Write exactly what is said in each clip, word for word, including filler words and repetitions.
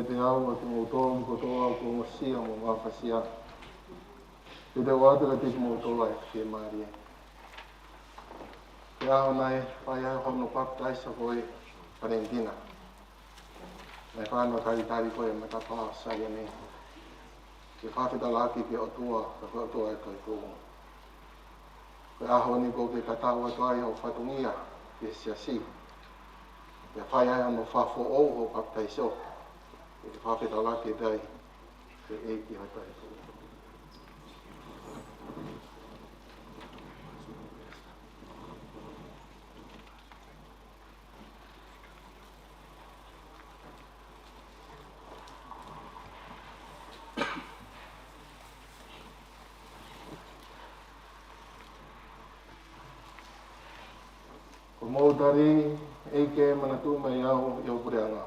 Pea ʻoatu kimoutolu kotoa ʻoku ongosia mo mafasia. Pea te u ʻoatu kiate kimoutolu ʻa e fiemālie. Pea ʻoku ne fai ai hono papitaiso ko ē ʻa Valentina. Naʻe fai hono talitali ko ē ʻi he matapā ʻo Saione. Ke fakafeʻiloaki ki he ʻOtua, ka ko e ʻOtua ʻo e toetuʻu. Ko e ʻaho ni ʻoku ke tatau atu ai hoʻo fatongia ki he siasi. Pea fai ai hono fakafoʻou hoʻo papitaiso. Ke fakafeʻiloaki ai ki he ʻEiki ʻo e toetuʻu. Ko hoʻomou tali, ʻEiki, manatuʻi mai au ʻi hoʻo puleʻanga.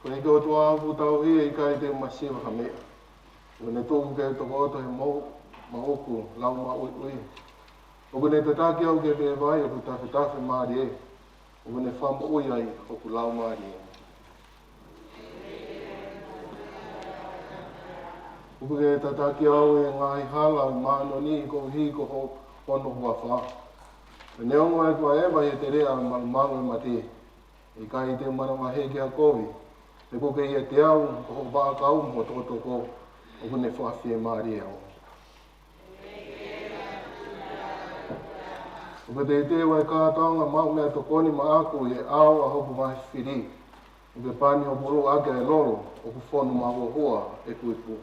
Ko e ʻEiki ʻOtua ʻoku tauhi, ʻe ʻikai te u masiva ha meʻa. ʻOku ne tuku ke u tokoto he moʻuku laumāʻuiʻui. ʻOku ne tataki au ki he vai ʻoku tafetafe mālie. ʻOku ne fakamoʻui ai hoku laumālie. ʻOku ke tataki au ʻi he ngaahi hala ʻo e māʻoniʻoni koeʻuhi ko ho-, hono huafa. Neongo ʻeku ʻaʻeva ʻi he teleʻa ʻo e malumalu ʻo e mate, ʻe ʻikai te u manavahē ki ha kovi, he ʻoku ke ʻiate au ko hoʻo vaʻakau mo ho tokotoko, ʻoku ne fakafiemālie au. ʻOku ke teuteu ʻa e kātoanga maʻu meʻatokoni maʻaku ʻi he ʻao ʻa hoku ngaahi fili. ʻOku ke pani hoku ʻulu ʻaki ʻa e lolo ʻoku fonu mahuohua ʻeku ipu.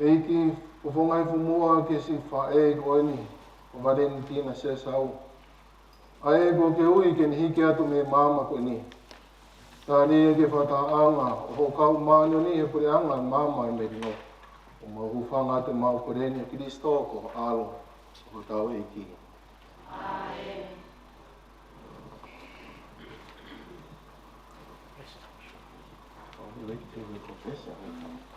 ʻEiki, ʻoku ou fakafofongaʻi muʻa ki he siʻi faʻē ko eni, ko Valentina Sesau. ʻA ia ʻoku ke ui ke ne hiki atu mei he maama ko eni. Tali ia ki he fakatahaʻanga ʻo hoʻo kau māʻoniʻoni he puleʻanga ʻo e maama ʻi Melino. ʻOku mau hūfanga atu ʻemau kole ni ʻia Kalaisi ko ho ʻAlo, ko hotau ʻEiki. ʻĀmeni.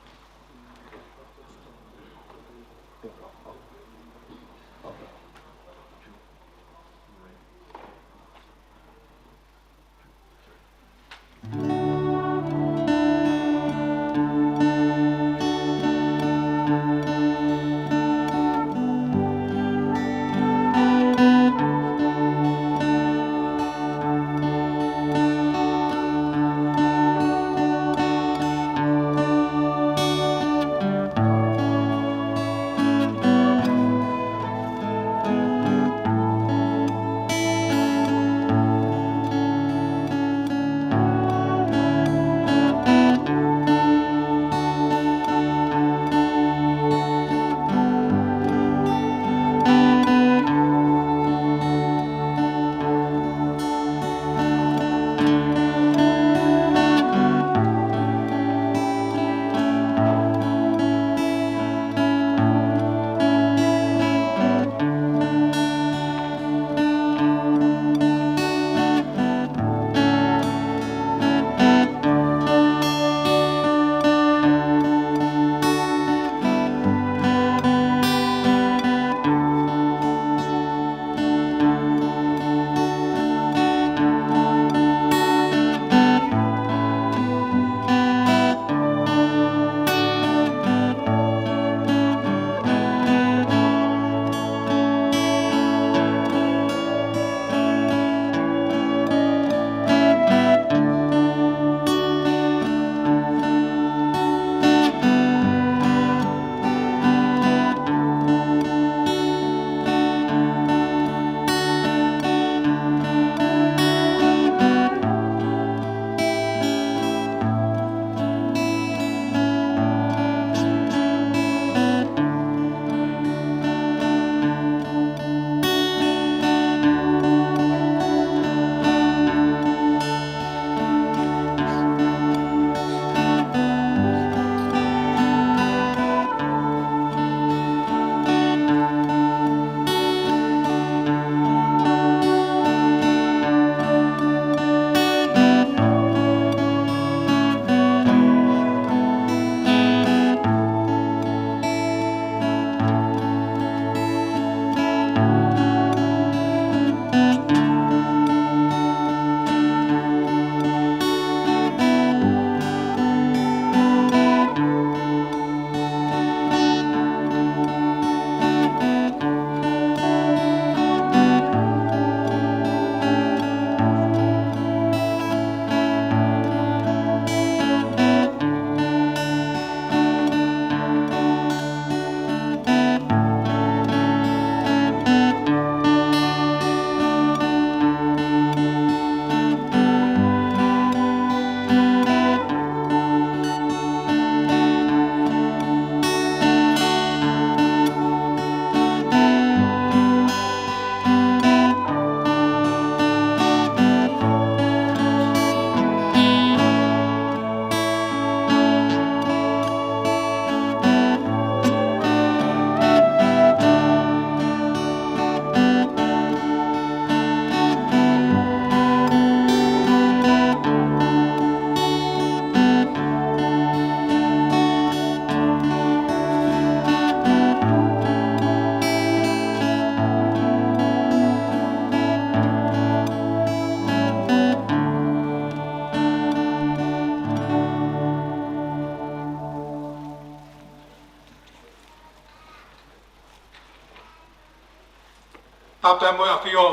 Tapu mo e ʻafio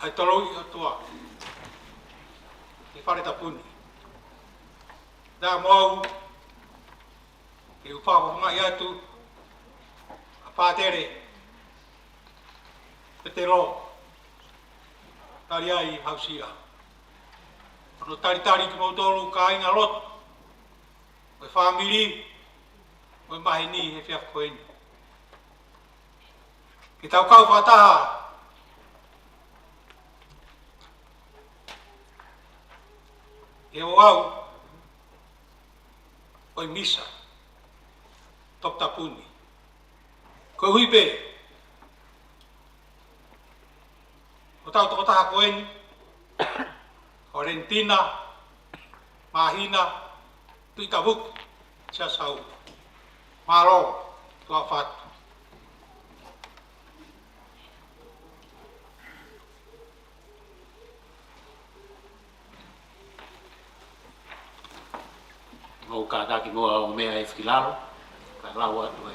ʻa e Toluʻi ʻOtua ʻi he fale tapu ni. Tapu mo au, ke u fakafofongaʻi atu ʻa Fātele Petelo Taliai Hausia. Hono talitali kimoutolu kāinga lotu, mo e fāmili, mo e maheni he efiafi ko eni. Ke tau kau fakataha he ouau ʻo e misa toputapu ni. Koeʻuhi pē ko hotau tokotaha ko eni, ko Valentina Māhina Tuʻitavuki Siasau. Mālō, tuʻa ʻofa atu. Mou kātaki muʻa ʻo meʻa ʻi he fakilalo, kae lau atu e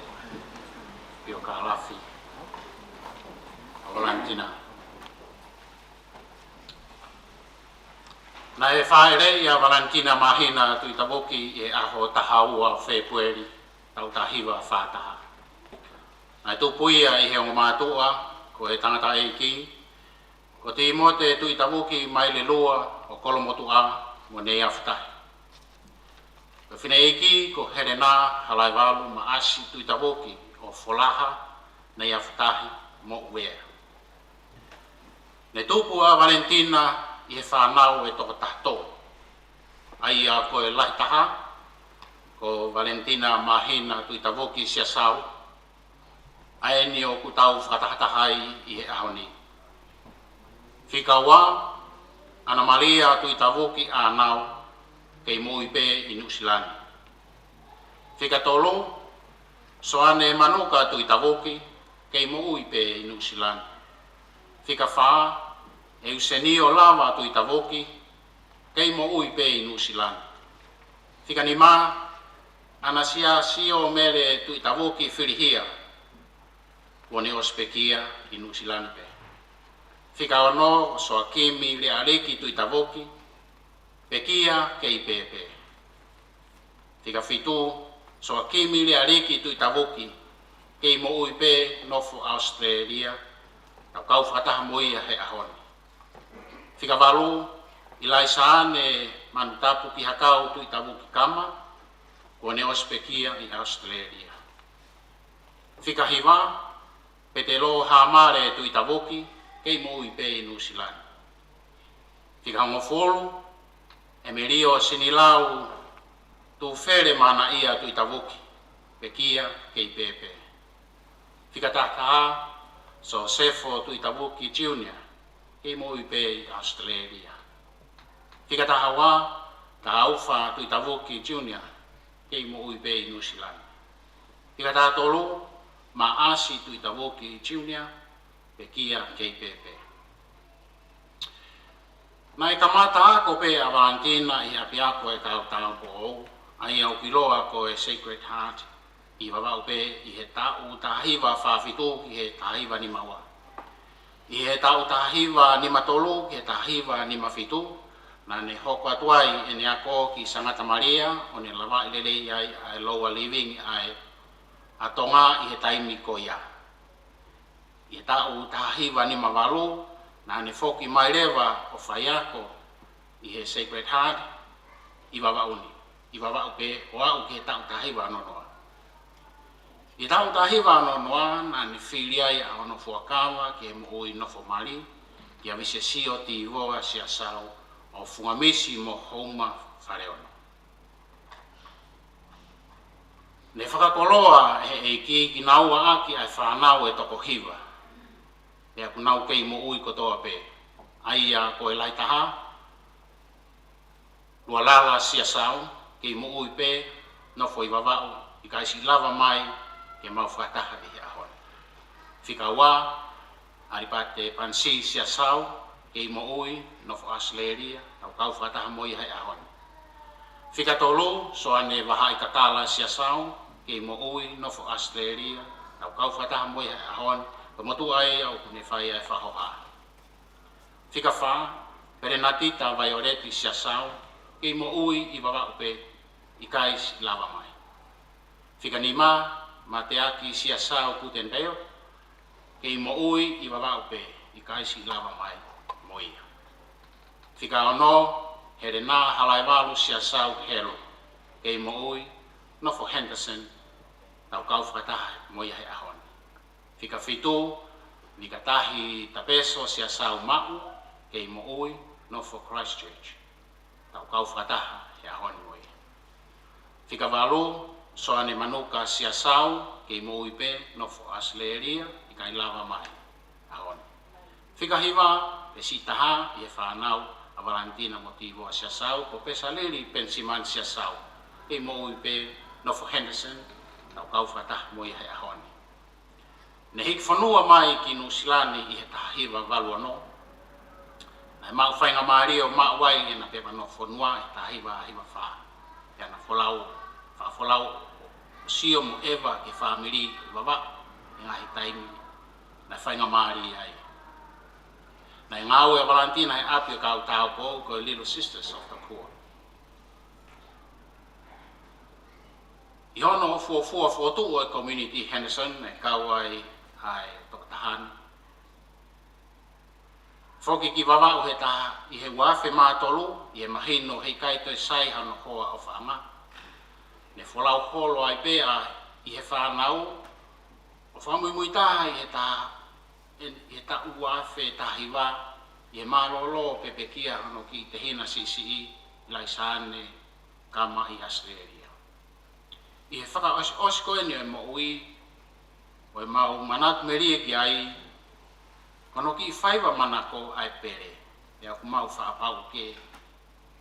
piokālafi ʻa Valentina. Naʻe fāʻeleʻi ʻa Valentina Māhina Tuʻitavuki ʻi he ʻaho taha ua Fēpueli, taʻu taha hiva fā taha. Naʻe tupu ia ʻi he ongo mātuʻa, ko e tangataʻeiki ko Tīmote Tuʻitavuki Mailelua ʻo Kolomotuʻa mo Neiafutahi. Ko e fineʻeiki ko Helena Halaevalu Maʻasi Tuʻitavuki ʻo Folaha, Neiafutahi mo ʻUvea. Ne tupu ʻa Valentina ʻi he fānau ʻe toko taha tolu, ʻa ia ko e lahi taha ko Valentina Māhina Tuʻitavuki Siasau, ʻa eni ʻoku tau fakatahataha ai ʻi he ʻaho ni. Fika ua, ʻAna Malia Tuʻitavuki ʻĀnau, kei moʻui pē ʻi Nuʻusila ni. Fika tolu, Soane Manuka Tuʻitavuki, kei moʻui pē ʻi Nuʻusila ni. Fika fā, ʻEusenio Lava Tuʻitavuki, kei moʻui pē ʻi Nuʻusila ni. Fika nima, ʻAnasiasio Mele Tuʻitavuki Filihia, kuo ne ʻosi pekia ʻi Nuʻusila ni pē. Fika ono, Soakimi Lealiki Tuʻitavuki, pekia kei pēpē. Fika fitu, Soakimi Lealiki Tuʻitavuki, kei moʻui pē, nofo ʻAositelēlia, tau kau fakataha mo ia he ʻaho ni. Fika valu, ʻIlaisaane Manutapu Kihakau Tuʻitavuki Kama, kuo ne ʻosi pekia ʻi ʻAositelēlia. Fika hiva, Petelo Hāmale Tuʻitavuki, kei moʻui pē ʻi Nuʻusila ni. Fika hongofulu, ʻEmelio Sinilau Tufele Manaʻia Tuʻitavuki, pekia kei pēpē. Fika taha taha, Sosefo Tuʻitavuki Junior, kei moʻui pē ʻi ʻAositelēlia. Fika taha ua, Tāufa Tuʻitavuki Junior, kei moʻui pē ʻi Nuʻusila ni. Fika taha tolu, Maʻasi Tuʻitavuki Junior, pekia kei pēpē. Naʻe kamata ako pē ʻa Valentina ʻi he ʻapiako ʻo e kau tāupoʻou, ʻa ia ʻoku ʻiloa ko e Sacred Heart, ʻi Vavaʻu pē, ʻi he taʻu taha hiva fā fitu ki he taha hiva nima ua. ʻI he taʻu taha hiva nima tolu ki he taha hiva nima fitu, naʻa ne hoko atu ai ʻene ako ki Sangata Malia, ʻo ne lavaʻi lelei ai ʻa e Lower Living ʻa e, ʻa Tonga ʻi he taimi ko ia. ʻI he taʻu taha hiva nima valu, naʻa ne foki mai leva ʻo faiako ʻi he Sacred Heart ʻi Vavaʻu ni, ʻi Vavaʻu pē, ʻo aʻu ki he taʻu taha hiva ono noa. ʻI he taʻu taha hiva ono noa, naʻa ne fili ai ʻa hono fuakava ki he moʻui nofo mali, kia Visesio Tīvoa Siasau, ʻo Fungamisi mo Houma Faleono. Ne fakakoloa ʻe he ʻEiki kinaua ʻaki ʻa e fānau ʻe toko hiva, pea ʻoku nau kei moʻui kotoa pē, ʻa ia ko e lahi taha, Lualala Siasau, kei moʻui pē, nofo ʻi Vavaʻu, ʻikai siʻi lava mai ke mau fakataha ʻi he ʻaho ni. Fika ua, ʻAlipate Panisi Siasau, kei moʻui, nofo ʻAositelēlia, tau kau fakataha mo ia he ʻaho ni. Fika tolu, Soane Vahaʻi Kakala Siasau, kei moʻui, nofo ʻAositelēlia, tau kau fakataha mo ia he ʻaho ni. Ko e motuʻa ia ʻoku ne fai ʻa e fakahoha. Fika fā, Pelenatita Vaioleti Siasau, kei moʻui ʻi Vavaʻu pē, ʻikai siʻi lava mai. Fika nima, Mateaki Siasau Kutenipeo, kei moʻui ʻi Vavaʻu pē, ʻikai siʻi lava mai mo ia. Fika ono, Helena Halaevalu Siasau Helu, kei moʻui, nofo Henderson, tau kau fakataha mo ia he ʻaho ni. Fika fitu, Nikatahi Tapeso Siasau Maʻu, kei moʻui, nofo Christchurch, tau kau fakataha he ʻaho ni mo ia. Fika valu, Soane Manuka Siasau, kei moʻui pē, nofo ʻAositelēlia, ʻikai lava mai he ʻaho ni. Fika hiva, Pesitaha, ʻi he fānau ʻa Valentina mo Tivoa Siasau, ko Pesaleli Penisimani Siasau, kei moʻui pē, nofo Henderson, tau kau fakataha mo ia he ʻaho ni. Ne hiki fonua mai ki Nuʻusila ni ʻi he taha hiva valu ono. Naʻe maʻu faingamālie ʻo maʻu ai ʻena pepa nofo fonua ʻi he taha hiva hiva fā. Pea na folau, fakafolau ʻo sio mo ʻeva ki he fāmili ʻi Vavaʻu he ngaahi taimi naʻe faingamālie ai. Naʻe ngāue ʻa Valentina he ʻapi ʻo e kau tāupoʻou ko e Little Sisters of the Poor. ʻI hono fuofua fokotuʻu ʻo e Community Henderson, naʻe kau ai ʻa e tokotaha ni. Foki ki Vavaʻu he taha, ʻi he ua afe mā tolu, ʻi he mahino heʻikai toe sai hano hoa ʻofaʻanga. Ne folau holo ai pē ʻa, ʻi he fānau, ʻo fakamuimui taha ʻi he taha, ʻi he taʻu ua afe taha hiva, ʻi he mālōlō pepekia hono kiʻi tehina siʻisiʻi, ʻi Laisane, Kama ʻi ʻAositelēlia. ʻI he fakaʻosiʻosi ko eni ʻo e moʻui, ʻo ʻemau manatu melie ki ai, ko hono kiʻi faiva manako ʻa e pele, ʻa ia ʻoku mau fakapapau ke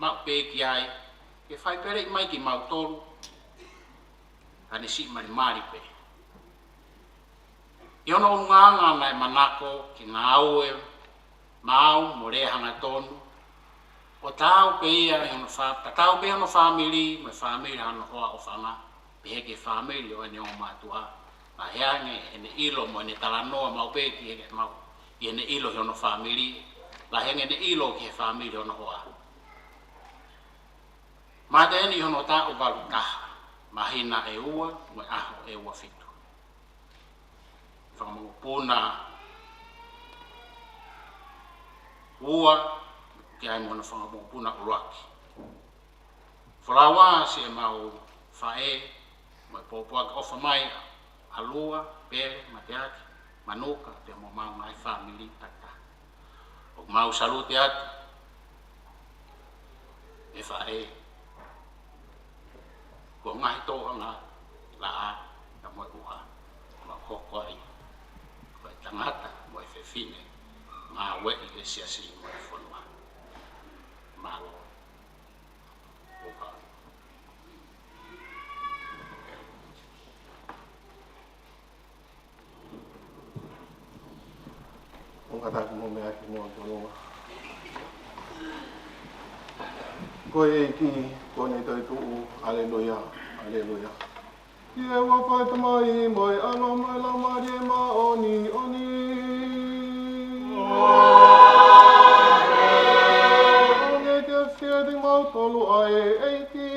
maʻu pē ki ai, ke fai peleʻi mai kimautolu, ka ne siʻi malimali pē. ʻI hono ʻulungaanga naʻe manako ke ngāue maau mo lea hangatonu, ʻo taau pē ia ʻi hono fā-, tatau pē hono fāmili, mo e fāmili hano hoa ʻofaʻanga, pehē ki he fāmili ʻo ʻene ongo mātuʻa, lahi ange ʻene ʻilo mo ʻene talanoa maʻu pē ki he mau, ʻi heʻene ʻilo ki hono fāmili, lahi ange ʻene ʻilo ki he fāmili hono hoa. Mate eni ʻi hono taʻu valu taha, māhina ʻe ua, mo e ʻaho ʻe ua fitu. Fanga mokopuna ua, ki ai mo hono fanga mokopuna ʻuluaki. Folau ʻa siʻemau faʻē, mo e pōpoaki ʻofa mai ʻa Lua, Pele, Mateaki, Manuka, pea mo homau ngaahi fāmili takitaha. ʻOku mau salute atu, ʻe faʻē, ko e ngaahi tōʻanga laʻā, ka mo e ʻuha, ʻoku mau hoko ai ko e tangata mo e fefine ngāueʻi ʻe he siasi mo e fonua. Mālō. ʻUha. ʻOku kātaki mo meʻa ki muʻa ki ʻolunga. Ko e ʻEiki, kuo ne toetuʻu, aleluia, aleluia. Ki he huafa ʻo e Tamai, mo e ʻAlo, mo e Laumālie Māʻoniʻoni. ʻOku ke fiefia kimautolu ʻa e ʻEiki.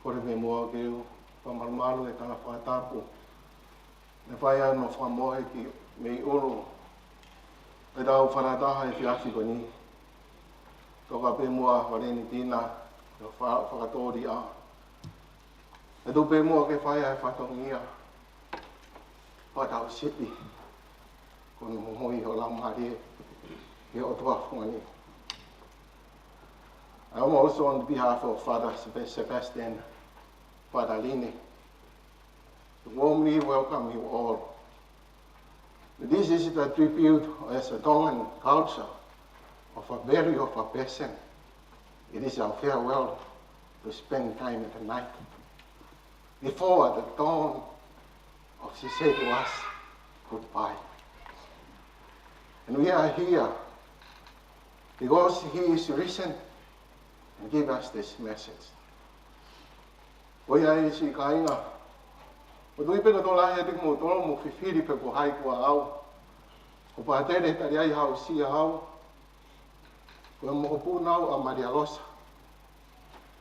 Kole pē muʻa ke u fakamalumalu he tala fakatapu. Ne fai ai hono fakamohe ki mei ʻulu ʻetau fakataha he efiafi ko eni. Toka pē muʻa Valentina, ʻo fa-, fakatōliʻa. ʻE tuʻu pē muʻa ke fai ai e fatongia. Fakatau sipi. Ko hono momoui ho laumālie ʻi he ʻOtua fungani. I also, on behalf of Father Sebe-, Sebastian, Father Lini, to warmly welcome you all. This is the tribute as a Tongan culture of a burial of a person. It is our farewell to spend time at the night before the dawn of she say to us goodbye. And we are here because he is risen and give us this message. ʻOiauē siʻi kāinga, ʻoku ou tui pē ko e tokolahi ʻiate kimoutolu ʻoku mou fifili pe ko hai kuo ʻaʻau. Ko Pātele Taliai Hausia au. Ko e moʻopuna au ʻa Malia Losa.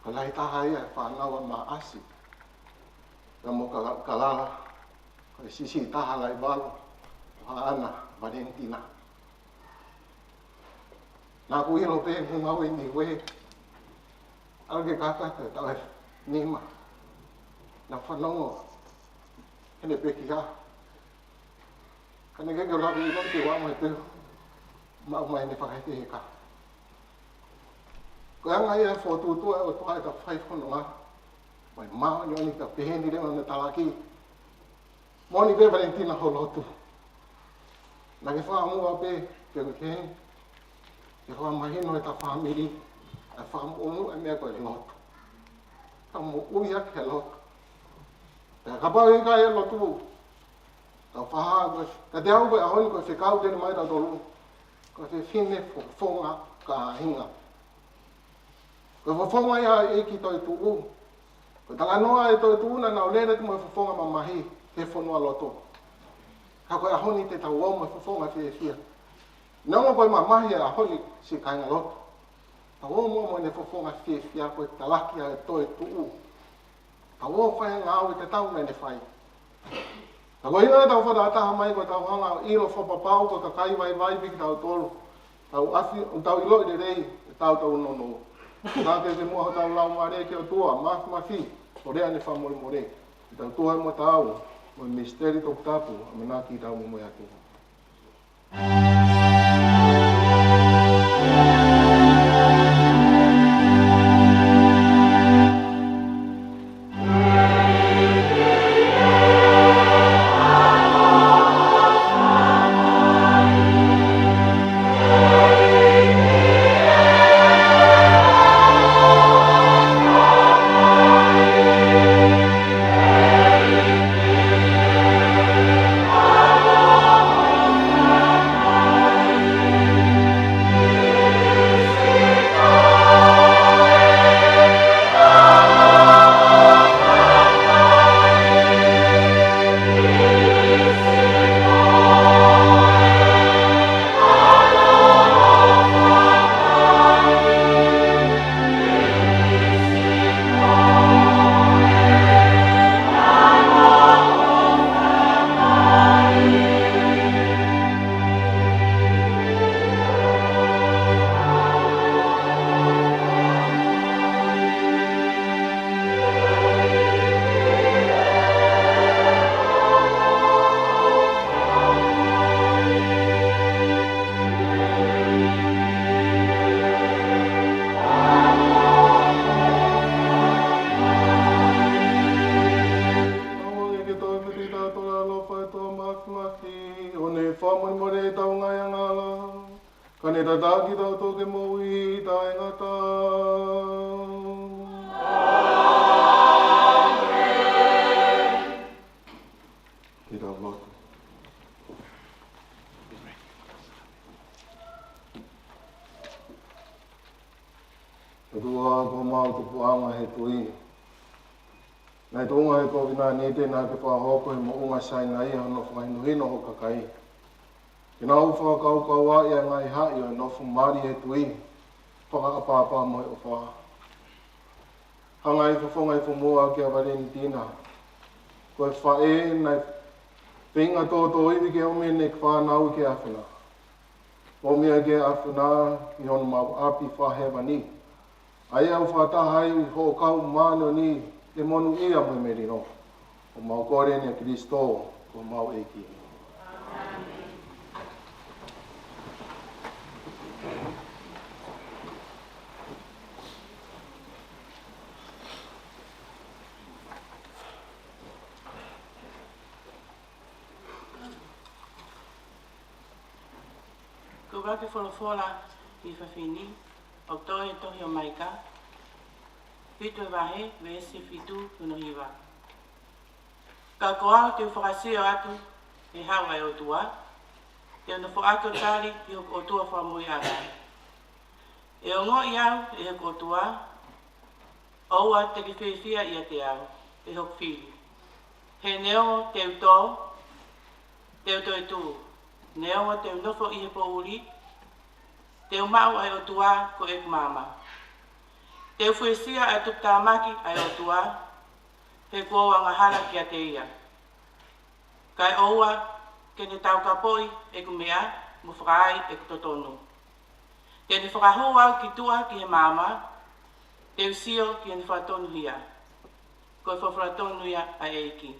Ko e lahi taha ia e fānau ʻa Maʻasi. Pea mo Ka-, Kalala. Ko e siʻisiʻi taha Laivalo. Ko haʻana Valentina. Naʻá ku ʻilo pē ʻi he ngāue ʻi Niue, ʻalu ke kaka ko e taʻu ʻe nima. Naʻá ku fanongo heʻene pekia. Ka naʻe ʻikai ke u lava ʻo ʻilo pe ʻoku ʻi ai ha meʻa pē ʻoku maʻu mai heʻene fakaʻekeʻeke. Ko e anga ia e fokotuʻutuʻu ʻa e ʻOtua ʻi heʻeta fai fononga. Mai māʻoniʻoni ka pehē ni leva ʻene talaki. Moʻoni pē Valentina hoʻo lotu. Naʻá ke fakamuʻa pē, ke ke, ke fakamahino heʻeta fāmili, ʻa e fakamuʻomuʻa e meʻa ko e lotu. Ka moʻui ʻaki e lotu. Pea kapau ʻe ʻikai e lotu, ka fā, ka te au ko e ʻaho ni ko e fekau te ne mai tautolu. Ko e fefine fofonga kāinga. Ko e fofonga ia ʻa e ʻEiki toetuʻu. Ko e talanoa e toetuʻu naʻa nau lele atu mo e fofonga mamahi he fonualoto. Ka ko e ʻaho ni te tau ō mo e fofonga fiefia. Neongo ko e mamahi e ʻaho ni siʻi kāingalotu. Tau ō mo, mo ʻene fofonga fiefia ko e talaki ʻa e toetuʻu. Tau ō fai e ngāue te tau naʻa ne fai. Ka ko e ʻuhinga ʻetau fakataha mai ko ʻetau hanga ʻo ʻilo fakapapau ko e kakai vaivai pē kitautolu. Tau afi, tau ʻiloʻi lelei ʻetau tau nono. Ka ke ke muʻa hotau laumālie ki he ʻOtua, mafimafi, ʻo lea ʻene fakamolemole. Ke tau tuʻu mo tau, mo e misiteli toputapu, ʻamanaki tau momoʻi atu. Ke toe fiti tautolu ʻa e ʻaloʻofa ʻa e ʻOtua mafimafi, ʻo ne fakamolemole ʻetau ngaahi angahala, ka ne tataki tautolu ki he moʻui taʻengata. Ke tau lotu. ʻOtua ko homau tupuʻanga he tui. Naʻe tuʻunga he kovinānite naʻá ke fakahoko he moʻunga Sainai hono fakahinohino ho kakai ke nau fakakaukauaʻi ʻa e ngaahi haʻi ʻo e nofo mali he tui, fakaʻapaʻapa mo e ʻofa. Hanga ʻe he fofonga ʻo e fonua kia Valentina, ko e faʻē naʻe feinga tōtōivi ke ʻomi ʻene fānau ki he ʻAfiona. ʻOmi ia ki he ʻAfiona ʻi honau ʻapi fakahēvani. ʻA ia ʻoku fakataha ai hoʻo kau māʻoniʻoni ʻi he monūʻia mo e melino. ʻOku mau kole ni ʻia Kalaisi ko homau ʻEiki. Ko e vahe folofola ʻi he efiafi ni, ʻoku toʻo he tohi ʻa Maika, fitu e vahe, veesi fitu ki hono hiva. Ka ko au te u fakasio atu ʻi he hala ʻo e ʻOtua, te u nofoʻaki ʻo tali ʻi hoku ʻOtua fakamoʻui ʻa e ʻAfiona. ʻE ongoʻi au ʻe hoku ʻOtua, ʻoua te ke fiefia ʻiate au. ʻe hoku fili. He neongo te u tō, te u toetuʻu, neongo te u nofo ʻi he poʻuli, te u maʻu ʻa e ʻOtua ko ʻeku maama. Te u fuesia ʻa e tuputāmaki ʻa e ʻOtua, he kuo u angahala kiate ia. Kae ʻoua ke ne taukapoʻi ʻeku meʻa, mo fakaai ʻeku totonu. Te ne fakahū au ki tuʻa ki he maama, te u sio ki heʻene fakatonuhia. Ko e folofola tonu ia ʻa e ʻEiki.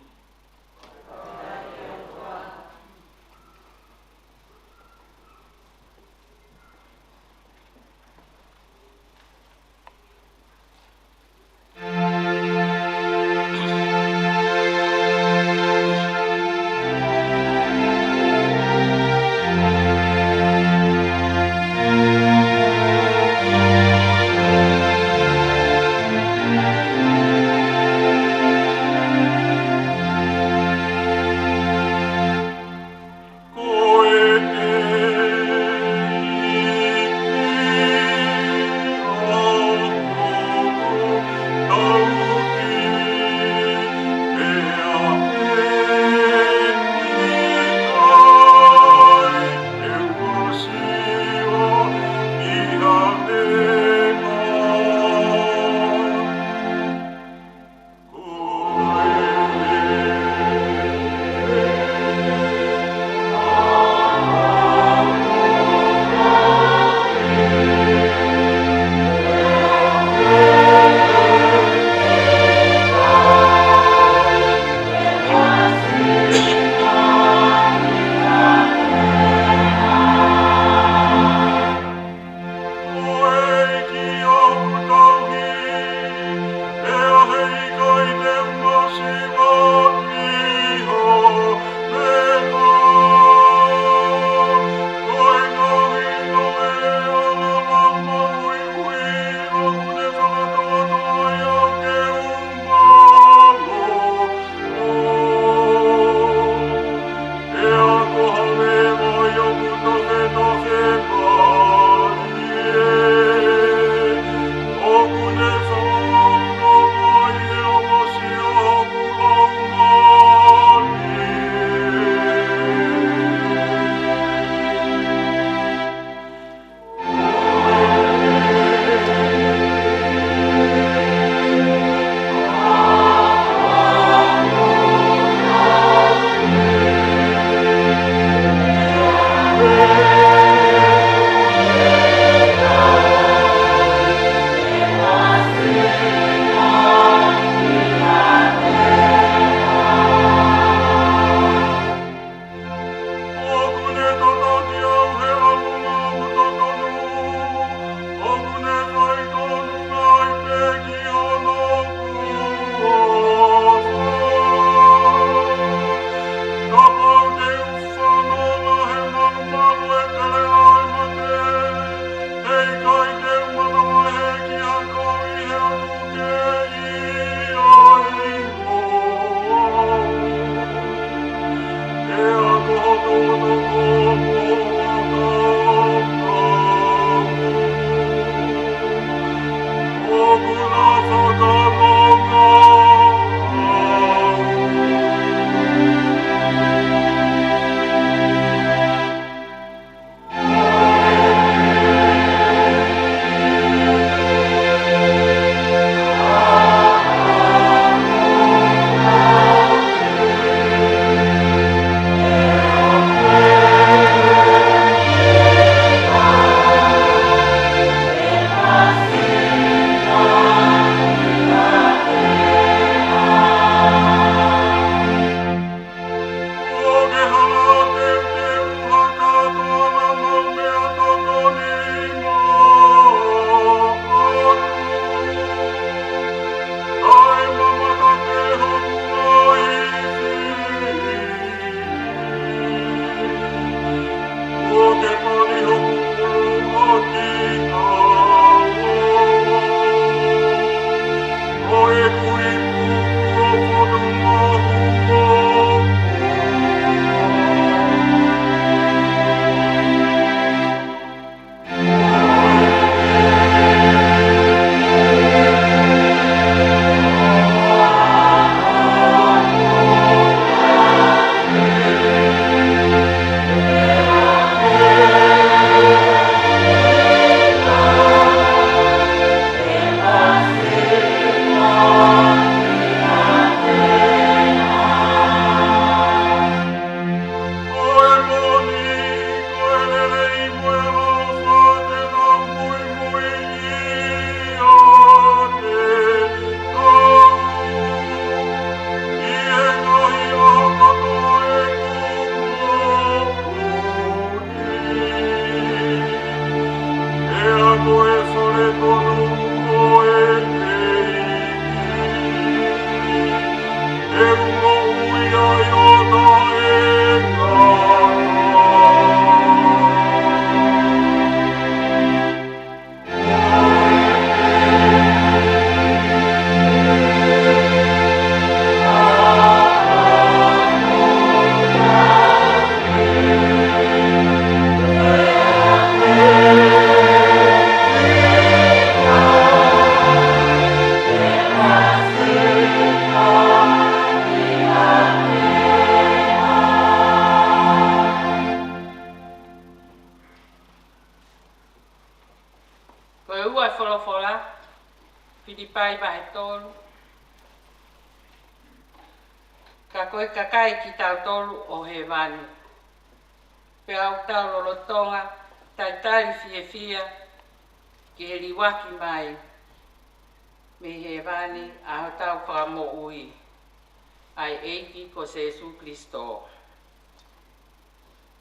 Ua e folofola, Filipai vahe tolu. Ka ko e kakai kitautolu ʻo hēvani, pea ʻoku tau lolotonga talitali fiefia ki he liuaki mai mei hēvani ʻa hotau Fakamoʻui, ʻa e ʻEiki ko Sēsū Kilisitō.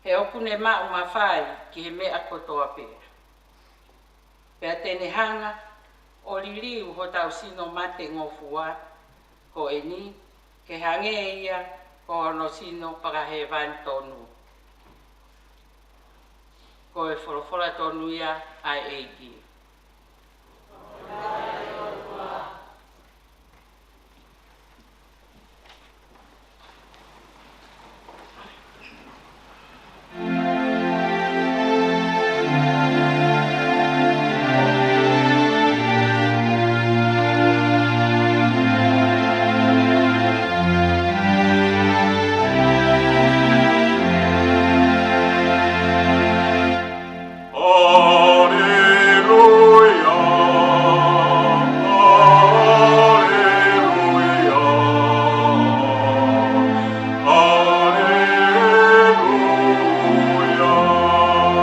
He ʻoku ne maʻu mafai ki he meʻa kotoa pē. Pea te ne hanga ʻo liliu hotau sino mate ngofua ko eni, ke hangē ia ko hono sino fakahēvani tonu. Ko e folofola tonu ia ʻa e ʻEiki. Aleluia, aleluia, aleluia, aleluia.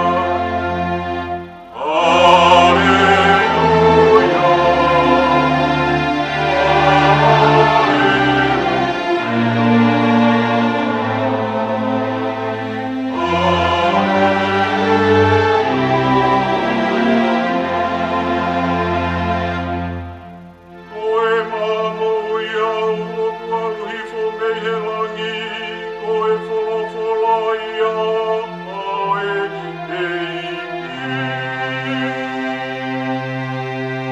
Ko e mamoʻui au ʻoku ʻalu hifo mei he langi, ko e folofola ia ʻa e ʻEiki.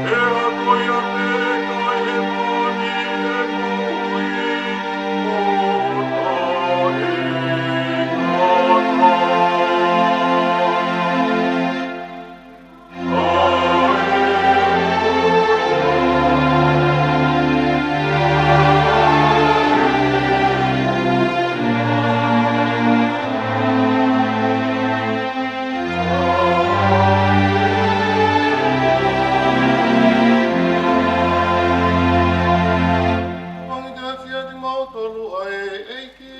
Pea ko ia pē ʻe ʻikai he moʻoni ʻe moʻui mo taʻengata. Wangi te fia ti mau tolu ʻa e ʻEiki.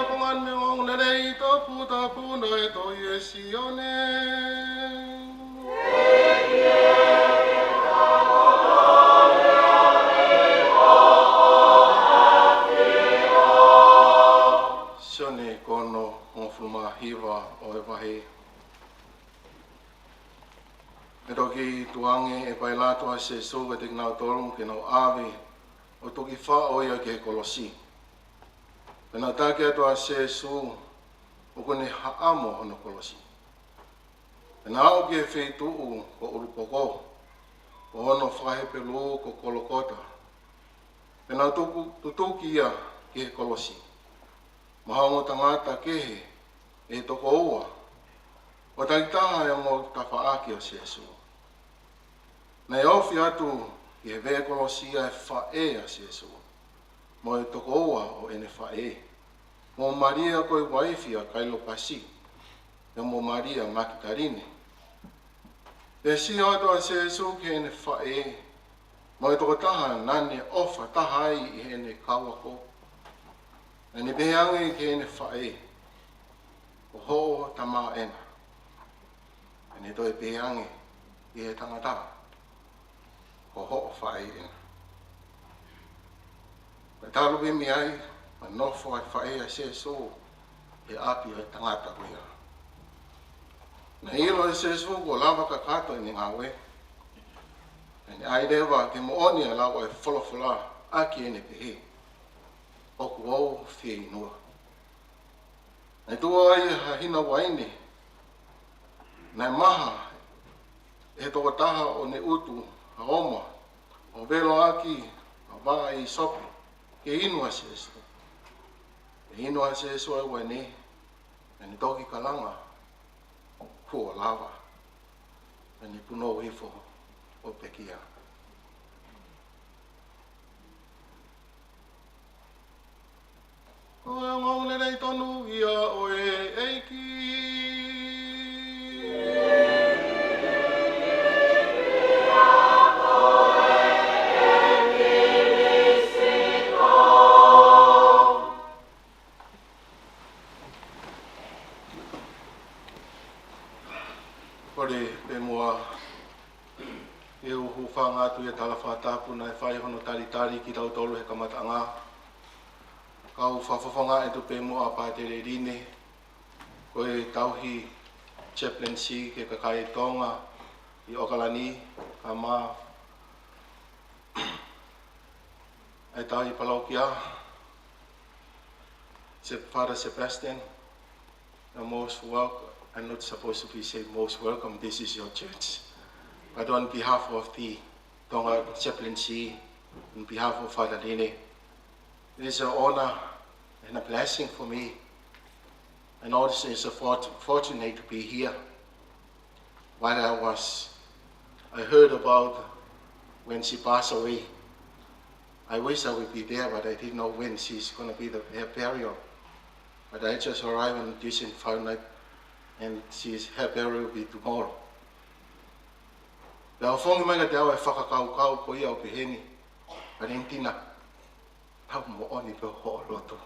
Ko ngani me ngong lelei toputapu naʻe toʻo ʻe Sione. Sione ko hono hongofulu mā hiva ʻo e vahe. ʻE toki tuʻu ange ʻe Pailato ʻa Sēsū kiate kinautolu ke nau ʻave ʻo toki faʻo ia ki he kolosi. Pea nau taki atu ʻa Sēsū ʻoku ne haʻamo hono kolosi. Pea nau aʻu ki he feituʻu ko ʻUlupoko, ko hono faka-Hepelū ko Kolokota. Pea nau tuku, tutuki ia ki he kolosi. Maʻa ha ongo tangata kehe ʻe toko ua, ʻo takitaha e ongo tafaʻaki ʻo Sēsū. Naʻe ofi atu ki he veʻe kolosi ʻa e faʻē ʻa Sēsū, mo e toko ua ʻo ʻene faʻē, mo Malia ko e uaifi ʻa Kailopasi, pea mo Malia Makitaline. Pea sio atu ʻa Sēsū ki heʻene faʻē, mo e tokotaha naʻa ne ʻofa taha ai ʻi heʻene kau ako. Naʻa ne pehē ange ki heʻene faʻē, ko hoʻo tamā ena. Naʻa ne toe pehē ange ki he tangata, ko hoʻo faʻē ena. Pea talu pē mei ai, pea nofo ʻa e faʻē ʻa Sēsū he ʻapi ʻo e tangata ko ia. Naʻe ʻilo ʻe Sēsū kuo lava kakato ʻene ngāue. Pea ne ʻai leva ke moʻoni ʻa e lau ʻa e folofola ʻaki ʻene pehē, ʻOku ou fieinua. Naʻe tuʻu ai ha hina uaine naʻe maha ʻe he tokotaha ʻo ne utu ha oma, ʻo velo ʻaki ha vā ʻīsope ke inu ʻa Sēsū. Pea inu ʻa Sēsū ʻa e uaine, pea ne toki kalanga, Kuo lava. Pea ne punou hifo ʻo pekia. Ongoongolelei tonu ia ʻo e ʻEiki. Kole pē muʻa ke u hūfanga atu he tala fakatapu naʻe fai hono talitali kitautolu he kamataʻanga. Kau fakafofonga atu pē muʻa Pātele Line, ko e tauhi chaplaincy ki he kakai Tonga ʻi ʻOkalani, kae ʻumaʻā e tauhi palōkia, Sep-, Father Sebastian, you're most welcome. I'm not supposed to be say most welcome. This is your church. But on behalf of the Tonga Chaplaincy, on behalf of Father Line, it is an honor and a blessing for me. And also it's a fort-, fortunate to be here. While I was, I heard about when she passed away. I wish I would be there, but I didn't know when she's gonna be the, her burial. But I just arrived on Tuesday and Friday night, and she's, her burial will be tomorrow. Pea ʻoku fafangu mai kiate au e fakakaukau ko ia ʻo peheni, Valentina, tau moʻoni pē hoʻo lotu.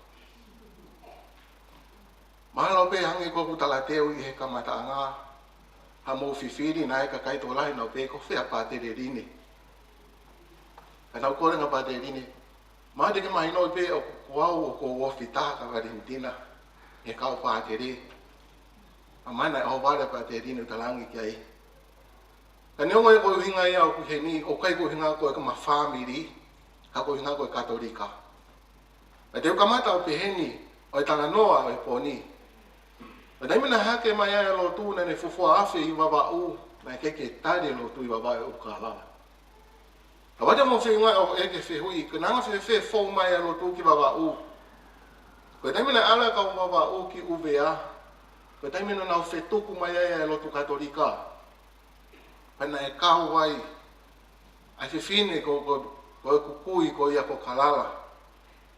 Mahalo pē hangē ko ʻeku talateu ʻi he kamataʻanga, haʻamou fifili naʻe ʻi ai e kakai tokolahi naʻa nau pehē ko fē ʻa Pātele Line. Ka naʻa ku kole ange kia Pātele Line, mahalo te ke mahino pē ʻoku, ko au ʻoku ou ofi taha kia Valentina he kau pātele. ʻA ia naʻe ʻohovale ʻa Pātele Line ʻo talaange ki ai. Ka neongo ia ko e ʻuhinga ia ʻoku ʻi heni, ʻoku ʻikai ko e ʻuhinga ko e kama fāmili, ka ko e ʻuhinga ko e Katolika. Pea te u kamata ʻo peheni ʻa e talanoa ʻo e pō ni. Pea taimi naʻe hake mai ai e lotu naʻa ne fuofua afe ʻi Vavaʻu, naʻe ʻikai ke tali e lotu ʻi Vavaʻu ʻe ʻUkalala. Ka ʻoua te mou feinga ʻo ʻeke fehuʻi, ko e anga fēfē e fou mai ʻa e lotu ki Vavaʻu. Ko e taimi naʻe ʻalu ai e kau Vavaʻu ki ʻUvea, ko e taimi naʻa nau fetuku mai ai e lotu Katolika. Pea naʻe kau ai ʻa e fefine ko, ko, ko ʻeku kui ko ia ko Kalala.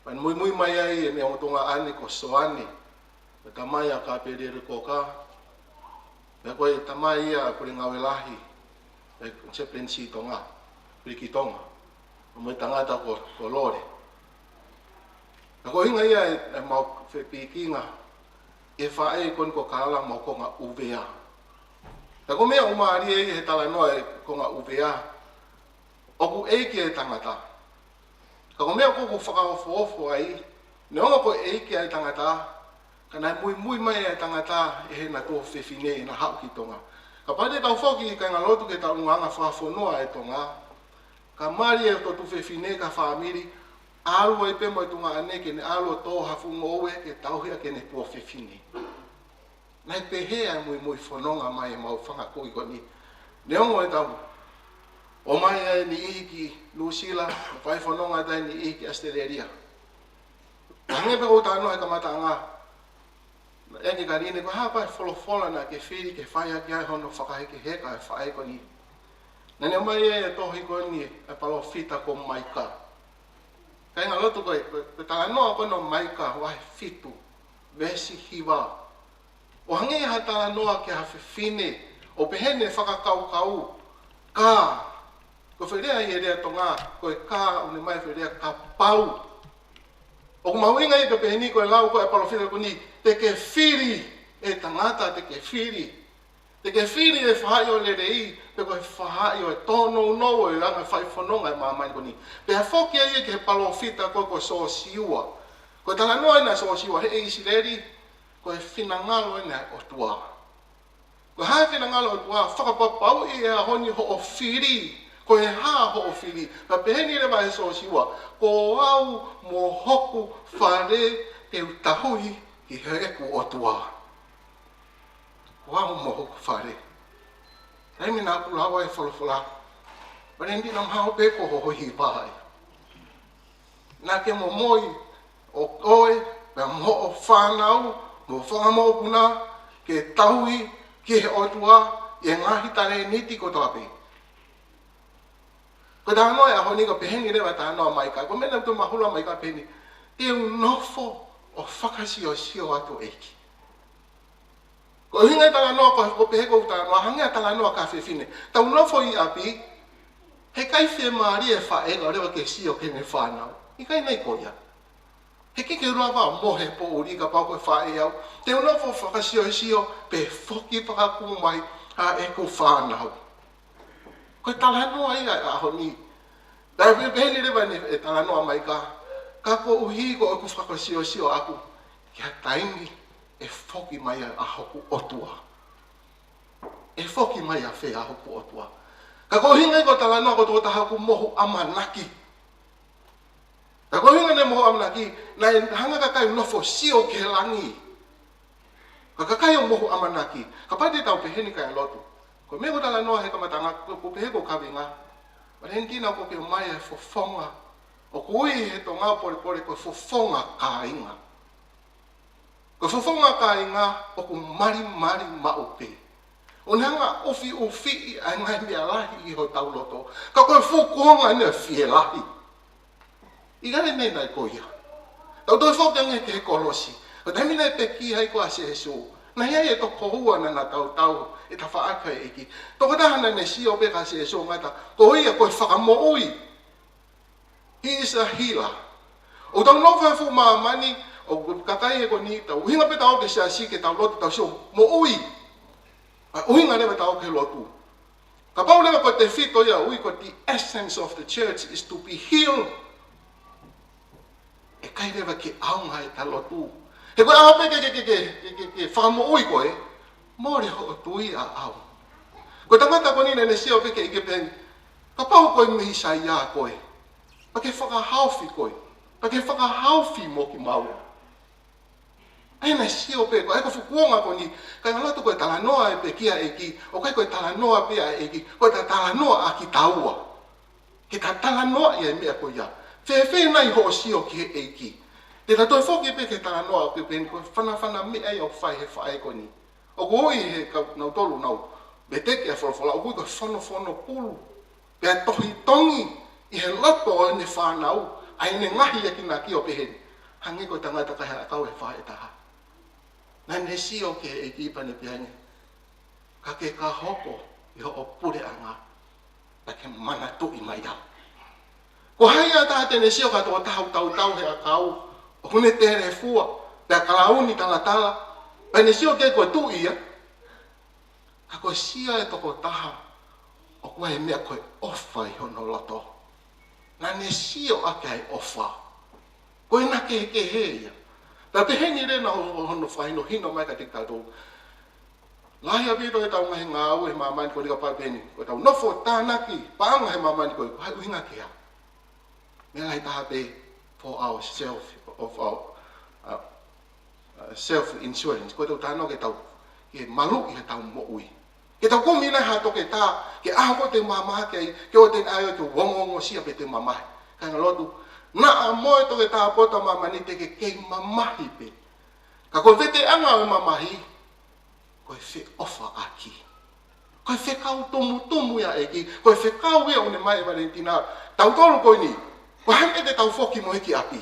Pea muimui mai ai ʻene ongo tuongaʻane ko Soane, ko e tamai ʻa Kapeliele Koka, pea ko e tamai ia ʻa Pule Ngāue Lahi, ʻa e Chaplaincy Tonga, Piliki Tonga, mo e tangata ko, ko Lole. Pea ko e ʻuhinga ia e, e mau fepikinga, e faʻē ko eni ko Kalala mo e konga ʻUvea. Pea ko e meʻa ʻoku mālie ia he talanoa e konga ʻUvea, ʻoku ʻeiki e tangata. Ka ko e meʻa ʻoku ou fakaofoofo ai, neongo ko e ʻeiki ʻa e tangata, ka naʻe muimui mai e tangata ʻi heʻena tuofefine ʻi heʻena haʻu ki Tonga. Kapau te tau foki kāinga lotu ki he taʻu ʻulungaanga fakafonua ʻa e Tonga, ka mali e toʻu tuofefine ki ha fāmili, ʻalu ai pē mo e tuongaʻane ke ne ʻalu ʻo tō ha fuʻu ngoue ke tauhi ʻaki ʻene tuofefine. Naʻe pehē ʻa e muimui fononga mai ʻemau fanga kui ko eni. Neongo ʻetau ō mai ai e niʻihi ki Nuʻusila, fai fononga atu ai e niʻihi ki ʻAositelēlia. Hangē pē ko ʻeku talanoa he kamataʻanga, naʻe ʻeke kia Line ko e hā pē e folofola naʻa ke fili ke fai ʻaki ai hono fakahekeheka e faʻē ko eni. Naʻa ne ʻomai e tohi ko eni ʻa e palōfita ko Maika. Kāinga lotu, ko e, ko e, ko e talanoa ko eni ʻo Maika vahe fitu, veesi hiva. ʻO hangē ha talanoa ki ha fefine, ʻo pehē ʻene fakakaukau, ka, ko e foʻi lea ia he lea Tonga, ko e ka ʻoku ne ʻomai e foʻi lea kapau. ʻOku mahuʻinga ia ke peheni ko e lau ko ē ʻa e palōfita ko eni, te ke fili e tangata te ke fili. Te ke fili e faʻahi ʻo e lelei, pe ko e faʻahi ʻo e tōnounou ʻo e anga fai fononga ʻi māmani ko eni. Pea foki ai ki he palōfita ko, ko Siosiua. Ko e talanoa ʻena ʻa Siosiua, he ʻe ʻIsileli, ko e finangalo ʻena ʻo e ʻOtua. Ko e hā e finangalo ʻo e ʻOtua, fakapapauʻi he ʻaho ni hoʻo fili, ko e hā hoʻo fili. Pea peheni leva ʻe Siosiua, ko au mo hoku fale te u tauhi ki heʻeku ʻOtua. Ko au mo hoku fale. Taimi naʻa ku lau ai e folofola, Valentina, mahalo pē ko hoʻo hiva ia. Naʻa ke momoi ʻo ʻoe, pea mo hoʻo fānau, mo e fanga mokopuna, ke tauhi ki he ʻOtua ʻi he ngaahi talēniti kotoa pē. Ko e talanoa e ʻaho ni ka peheni leva e talanoa ʻa Maika. Ko e meʻa naʻa ku toe mahulu ai Maika peheni, te u nofo ʻo fakasiosio atu ʻEiki. Ko e ʻuhinga e talanoa ko, ko pehē ko e talanoa, hangē ha talanoa ki ha fefine. Tau nofo ʻi ʻapi, heʻikai fiemālie e faʻē ka ʻoua leva ke sio ki heʻene fānau. ʻIkai nai ko ia. He ʻikai ke u lava ʻo mohe poʻuli kapau ko e faʻē au. Te u nofo ʻo fakasiosio, pea foki fakakū mai ʻa ʻeku fānau. Ko e talanoa ia ʻa e ʻaho ni. Naʻe pehē ni leva ʻene talanoa mai ka, ka koeʻuhi ko ʻeku fakasiosio ʻaʻaku ki ha taimi ʻe foki mai ai ʻa hoku ʻOtua. ʻE foki mai ʻafē ʻa hoku ʻOtua. Ka ko e ʻuhinga ia ko e talanoa ko e tokotaha ʻoku mohu ʻamanaki. Ka ko e ʻuhinga ʻene mohu ʻamanaki, naʻe hanga ʻe he kakai ʻo nofo ʻo sio ki he langi. Ka ko e kakai ʻoku mohu ʻamanaki, kapau te tau pehē ni kae lotu. Ko e meʻa ko e talanoa he kamataʻanga, ko, ko e pehē ko e kaveinga. Valentina, ko e ʻomai e fofonga. ʻOku ui he Tonga polepole ko e fofonga kāinga. Ko e fofonga kāinga ʻoku malimali maʻu pē. ʻOku ne hanga ʻo ʻufiʻufiʻi ʻa e ngaahi meʻa lahi ʻi hotau loto. Ka ko e fuʻu kuonga ʻeni ʻoku fielahi. ʻIkai ke ne nai ko ia. Tau toe foki ange ki he kolosi. Ko e taimi naʻe pekia ai ko ē ʻa Sīsū, naʻe ʻi ai e toko ua naʻa na tautau e tafaʻaki ʻa e ʻEiki. Tokotaha naʻa ne sio pē kia Sīsū ʻo ngata, ko ia ko e fakamoʻui. He is a healer. ʻOku tau nofo he fuʻu māmani, ʻoku kakai he ko eni, tau ʻuhinga pē ʻetau ō ki he siasi ke tau lotu, tau sio moʻui. ʻA e ʻuhinga leva ʻetau ō ki he lotu. Kapau leva ko e tefito ia ʻoku ui ko e the essence of the church is to be healed. ʻIkai leva ke ʻaonga ʻeta lotu. He ko e ʻaho pē ke, ke, ke fakamoʻui koe, mole hoʻo tui ʻaʻau. Ko e tangata ko eni naʻa ne sio pē ki he ʻEiki pehē ni, kapau ko e Mīsaia koe, pea ke fakahaofi koe, pea ke fakahaofi mo kimaua. ʻA ia naʻe sio pē, ko e, ko e fuʻu kuonga ko eni, kāinga lotu, ko e talanoa e pekia ʻa e ʻEiki, ʻoku ʻikai ko e talanoa pē ʻa e ʻEiki, ko e ta talanoa ʻa kitaua. Ke ta talanoa ʻi he meʻa ko ia. Fēfē nai hoʻo sio ki he ʻEiki. Te ta toe foki pē ki he talanoa ʻoku pehē ni ko e fanafana meʻa ia ʻoku fai he faʻē ko eni. ʻOku ui he kau, nautolu naʻa nau veteki ʻa e folofola, ʻoku ui ko e fonofono pulu. Pea tohi tongi ʻi he loto ʻo ʻene fānau, ʻa ʻene ngaahi akonaki ʻo pehē ni, hangē ko e tangata kaihaʻa ʻakau ʻe fā ʻe taha. Naʻa ne sio ki he ʻEiki pea ne pehē ni, ka ke ka hoko ʻi hoʻo puleʻanga, pea ke manatuʻi mai au. Ko hai ʻa e taha te ne sio ki ha tokotaha ʻoku tautau he ʻakau, ʻoku ne telefua, pea kalauni talatala, pea ne sio ki ai ko e tuʻi ia. Ka ko e sio e tokotaha, ʻoku ʻi ai e meʻa ko e ʻofa ʻi hono loto. Naʻa ne sio ʻaki ʻa e ʻofa. Ko ʻena kehekehe ia. Pea pehē ni leva ʻo, ʻo hono fakahinohino mai kiate kitautolu. Lahi ʻaupito ʻetau ngaahi ngāue he māmani ko eni kapau pehē ni, ko ʻetau nofo ʻo tānaki paʻanga he māmani ko eni, ko e hā e ʻuhinga ki ai. Meʻa lahi taha pē for our self, of our, uh, uh, self insurance. Ko ʻetau talanoa ke tau, ke maluʻi ʻetau moʻui. Ke tau kumi nai ha toketā, ke ʻaho ko ē te u mamahi ai, ke ʻoua te u ʻai ke u ongoongosia pea te u mamahi. Kāinga lotu, naʻa mo e toketā poto ʻa māmani te ke kei mamahi pē. Ka ko e veteʻanga ʻo e mamahi, ko e feʻofaʻaki. Ko e fekau tumutumu ia ʻa e ʻEiki, ko e fekau ia ʻoku ne ʻomai ʻe Valentina. Tautolu ko eni, ko e hā e meʻa te tau foki mo ia ki ʻapi.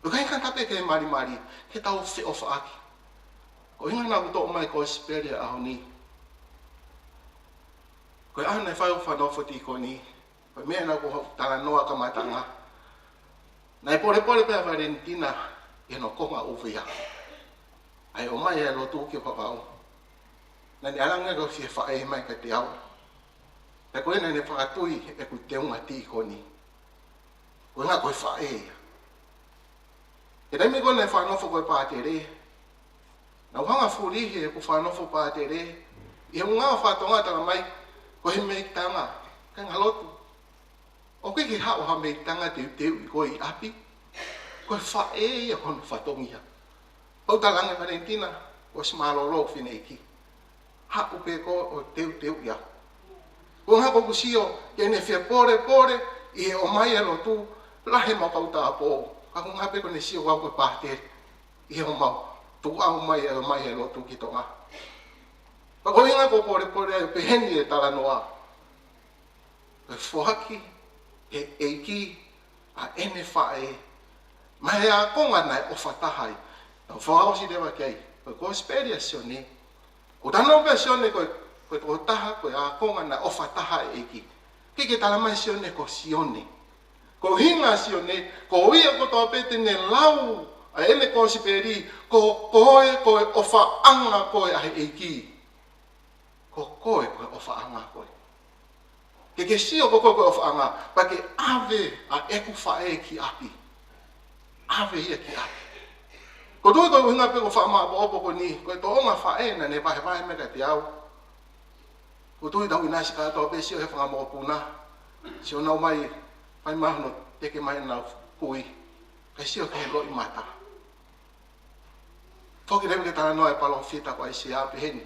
ʻOku ʻikai ngata pē ke malimali, ke tau feʻofaʻaki. Ko e ʻuhinga naʻa ku toʻo mai e kosipeli he ʻaho ni. Ko e ʻaho naʻe fai hoku fakanofo tīkoni, ko e meʻa naʻa ku talanoa kamataʻanga. Naʻe polepole pē ʻa Valentina ʻi hono konga ʻuveʻanga. ʻA e ʻomai ʻa e lotu ki hoku ʻao. Naʻa ne ʻalu ange ʻo fie faʻē mai kiate au. Pea ko ʻene fakatui ʻeku teunga tīkoni. Ko e ʻuhinga ko e faʻē ia. He taimi ko ē naʻe fakanofo ko ē pātele, naʻa ku hanga ʻo fulihi ʻeku fakanofo pātele, ʻi he ngaahi fatongia talamai, ko e meʻitanga, kāinga lotu. ʻOku ʻikai ke haʻu ha meʻitanga teuteuʻi koe ʻi ʻapi, ko e faʻē ia hono fatongia. Pau talaange ʻe Valentina, ʻosi mālōlō fineʻeiki. Haʻu pē koe ʻo teuteuʻi au. Ko e ʻuhinga ʻoku ou sio ki heʻene fie polepole ʻi he ʻomai e lotu, lahi ʻemau kau tāupoʻou. Ka ko e ʻuhinga pē ko ʻene sio au ko e pātele ʻi he ʻomai, tuʻu au mai e ʻomai e lotu ki Tonga. Pea ko e ʻuhinga ʻoku ou polepole ai pehē ni e talanoa. Ko e foaki ʻe he ʻEiki ʻa ʻene faʻē Mo e ākonga naʻe ʻofa taha ai. Tau fakaʻosi leva ki ai. Ko e Kosipeli ʻa Sione. ʻOku talanoa pē ʻa Sione ko e, ko e tokotaha, ko e ākonga naʻe ʻofa taha ʻa e ʻEiki. Ke ke tala mai Sione ko Sione. Ko e ʻuhinga Sione, ko ia kotoa pē te ne lau ʻa ʻene Kosipeli, ko koe, ko e ʻofaʻanga koe ʻa e ʻEiki. Ko koe, ko e ʻofaʻanga koe. Ke ke sio ko koe, ko e ʻofaʻanga, pea ke ʻave ʻa ʻeku faʻē ki ʻapi. ʻAve ia ki ʻapi. ʻOku ou tui ko e ʻuhinga pē ko e faʻa maʻopoʻopo ko eni, ko e tōʻonga faʻē naʻa ne vahevahe mai kiate au. ʻOku ou tui tau ʻinasi kātoa pē sio he fanga mokopuna. Sio nau mai, fai mai hono teke mai ʻenau kui. Kae sio ki he loʻimata. Foki leva ki he talanoa ʻa e palōfita ko ʻAisea pehē ni.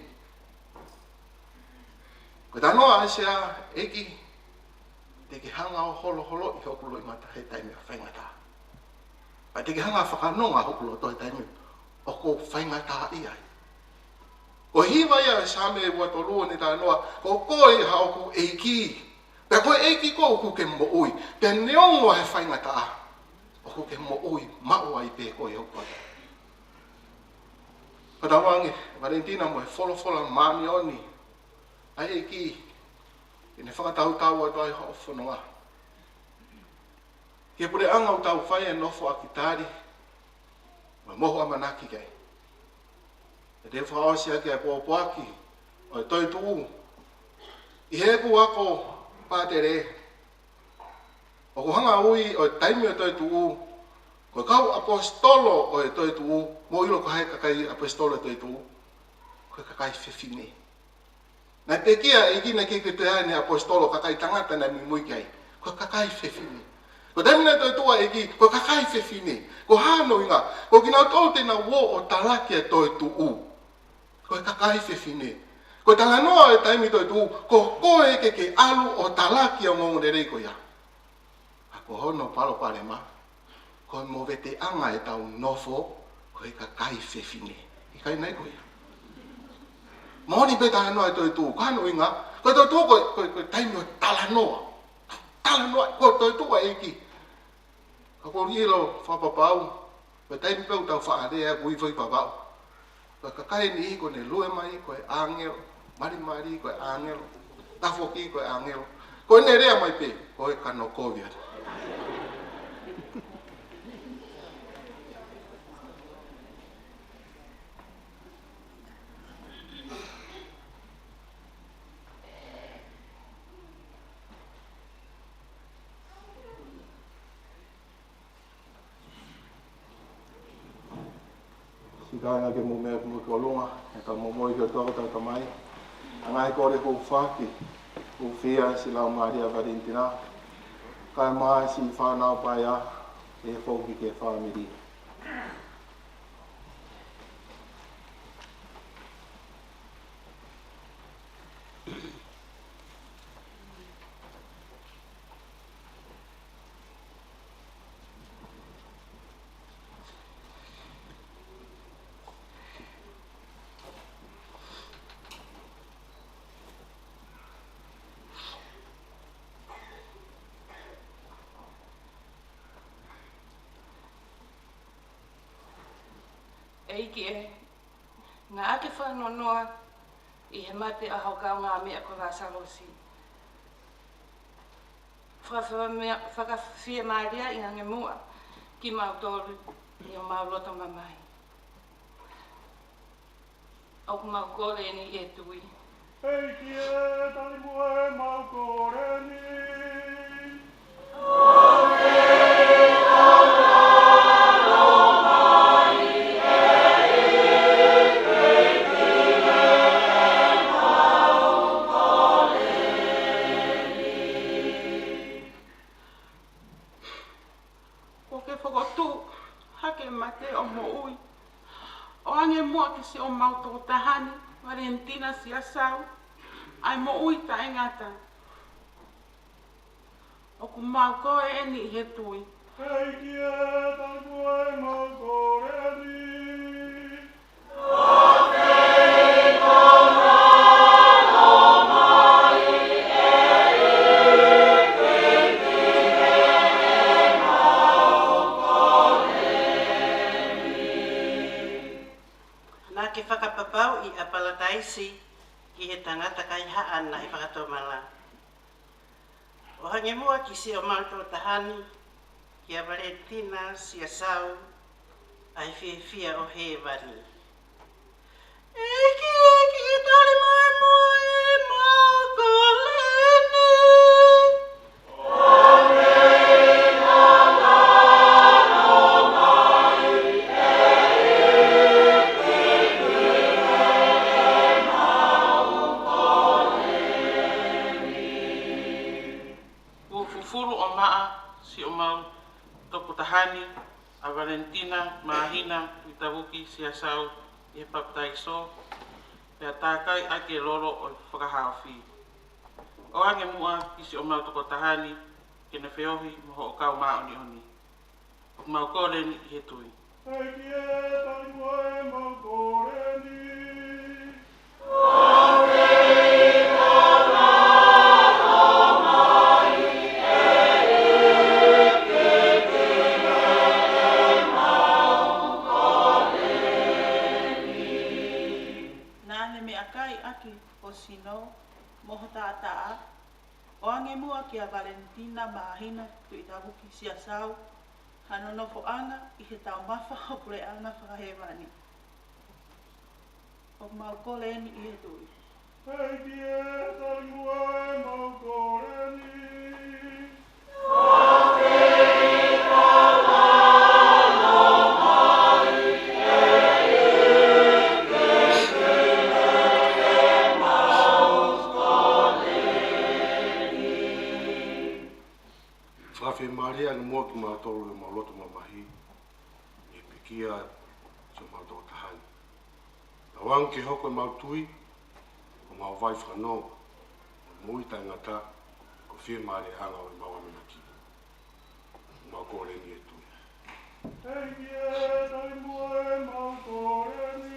Ko e talanoa ʻa ʻAisea, ʻEiki, te ke hanga ʻo holoholoʻi hoku loʻimata he taimi ʻoku ou faingataʻa. Pea te ke hanga ʻo fakanonga hoku loto he taimi ʻoku ou faingataʻaʻia ai. Ko e hiva ia ʻo e Saame ua tolu ʻo ne talanoa, ko koe ʻa hoku ʻEiki. Pea ko e ʻEiki koe ʻoku ke moʻui. Pea neongo ʻa e faingataʻa, ʻoku ke moʻui maʻu ai pē koe ʻi hoku ʻao. Fakatauange, Valentina, mo e folofola māʻoniʻoni ʻa e ʻEiki, ke ne fakatautau atu ai hoʻo fononga. Ki he puleʻanga ʻoku tau fai e nofo ʻaki tali, mo e mohu ʻamanaki ki ai. ʻE te u fakaʻosi ʻaki ʻa e pōpoaki ʻo e toetuʻu ʻi heʻeku ako pātele. ʻOku hanga ʻo ui ʻa e taimi ʻo e toetuʻu ko e kau ʻaposetolo ʻo e toetuʻu, mou ʻilo ko hai e kakai ʻaposetolo ʻo e toetuʻu? Ko e kakai fefine. Naʻe pekia ʻa e ʻEiki naʻe ʻikai ke toe ʻi ai ʻene ʻaposetolo kakai tangata naʻe muimui ki ai. Ko e kakai fefine. Ko e taimi naʻe toetuʻu ai ʻa e ʻEiki, ko e kakai fefine. Ko hono ʻuhinga, ko kinautolu te nau ō ʻo talaki e toetuʻu, ko e kakai fefine. Ko e talanoa ʻo e taimi toetuʻu, ko koe ke ke ʻalu ʻo talaki ʻa e ongoongolelei ko ia. Ka ko hono palopalema, ko e moveteʻanga ʻetau nofo ko e kakai fefine. ʻIkai nai ko ia? Moʻoni pē talanoa e toetuʻu, ko hono ʻuhinga, ko e toetuʻu ko e, ko e, ko e taimi ʻo e talanoa. Talanoa, ko e toetuʻu ʻa e ʻEiki. Ka ʻoku ou ʻilo fakapapau, ko e taimi pē ʻoku tau faʻa lea ʻoku ui foʻi Vavaʻu. Ko e kakai ʻe niʻihi ko ʻene lue mai ko e ʻāngelo, malimali ko e ʻāngelo, tafoki ko e ʻāngelo. Ko ʻene lea mai pē, ko e kanokovi atu. Siʻi kāinga, ke mou meʻa ki muʻa ki ʻolunga, ʻi heʻetau momoi ki he ʻOtua ko hotau Tamai. ʻA e ngaahi kole hūfaki, hūfia siʻi laumālie ʻa Valentina, kae ʻumaʻā siʻi fānau paea, ʻe foki ki he fāmili. ʻEiki ē, naʻa ke fakanonoa ʻi he mate ʻa ho kaungāmeʻa ko Lasalosi. Fakafie-, fakafiemālieʻi ange muʻa kimautolu ʻi homau loto mamahi. ʻOku mau kole eni ʻi he tui. ʻEiki ē, tali muʻa ʻemau kole ni. Kuo ke fokotuʻu hake mate ʻo moʻui. ʻOange muʻa ki siʻomau tokotaha ni, Valentina Siasau, ʻa e moʻui taʻengata. ʻOku mau kole eni ʻi he tui. ʻEiki ē, tali muʻa ʻemau kole ni. ke fakapapauʻi ʻa Palataisi ki he tangata kaihaʻa naʻe fakatomala. ʻOange muʻa ki siʻomau toko taha ni, kia Valentina Siasau, ʻa e fiefia ʻo hēvani. ʻEiki, ʻEiki, tali moemoe ʻemau kole ni. Kuo fufulu ʻo maʻa siʻomau toko taha ni, ʻa Valentina Māhina Tuʻitavuki Siasau, ʻi he papitaiso, pea tākai ʻaki e lolo ʻo e fakahaofi. ʻOange muʻa ki siʻomau toko taha ni, ke ne feohi mo hoʻo kau māʻoniʻoni. ʻOku mau kole ni ʻi he tui. ʻEiki ē, tali muʻa ʻemau kole ni. Naʻa ne meʻakai ʻaki ho sino mo ho taʻataʻa, ʻoange muʻa kia Valentina Māhina Tuʻitavuki Siasau, hano nofoʻanga ʻi he taumafa ʻo e puleʻanga fakahēvani. ʻOku mau kole ni ʻi he tui. ʻEiki ē, tali muʻa ʻemau kole ni. Fakafiemālie ange muʻa kimautolu ʻi heʻemau loto mamahi, ʻi he pekia siʻomau toko taha ni. Tauange ke hoko ʻemau tui ko homau vai fakanonga ʻo e moʻui taʻengata, ko e fiemālieʻanga ʻo ʻemau ʻamanaki. ʻOku mau kole ni ʻi he tui. ʻEiki ē, tali muʻa ʻemau kole ni.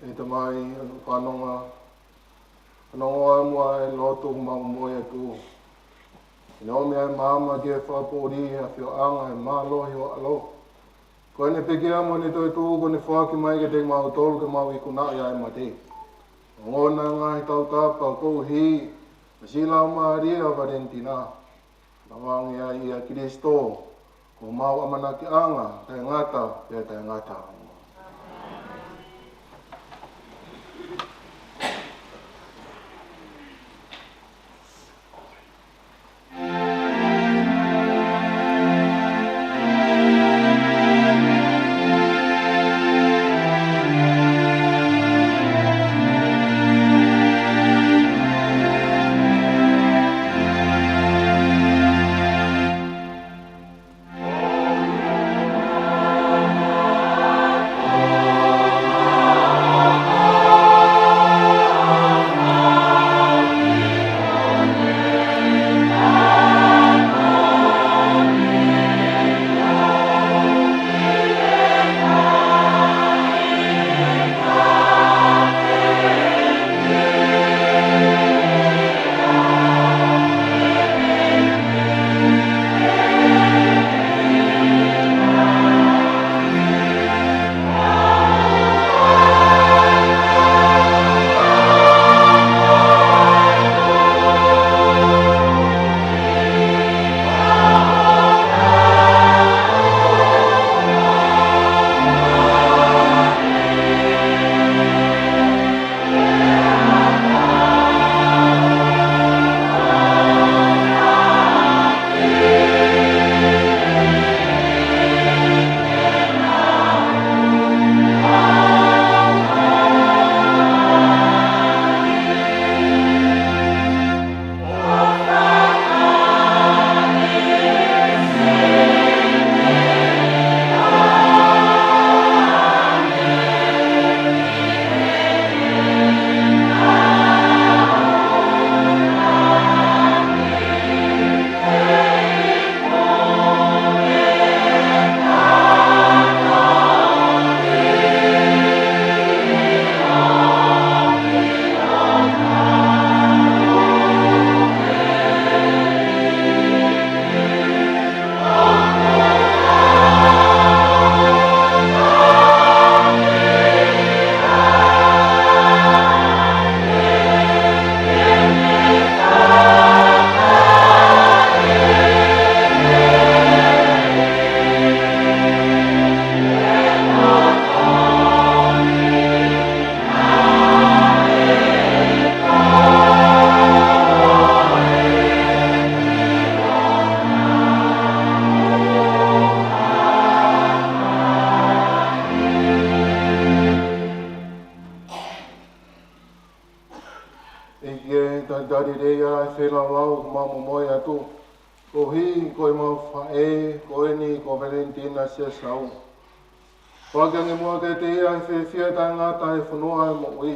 ʻE Tamai, ʻoku fanongo, fanongo muʻa e lotu ʻoku mau momoʻi atu. ʻI he ʻomi ʻa e maama ke fakapōʻuli ʻa e ʻafioʻanga ʻo e mālohi ʻo ho ʻAlo. Ko ʻene pekia mo ʻene toetuʻu kuo ne foaki mai kiate kimautolu ke mau ikunaʻi ʻa e mate. Ongona e ngaahi tautapa koeʻuhi ko e siʻi laumālie ʻa Valentina. Naʻa ne ʻoange ai ʻia Kalaisi ko homau ʻamanakiʻanga taʻengata pea taʻengata. ʻEiki, ʻa e feilaulau ʻoku mau momoi atu, koeʻuhi ko ʻemau faʻē ko eni ko Valentina Siasau. Foaki ange muʻa kiate ia ʻa e fiefia taʻengata ʻi he fonua ʻo e moʻui.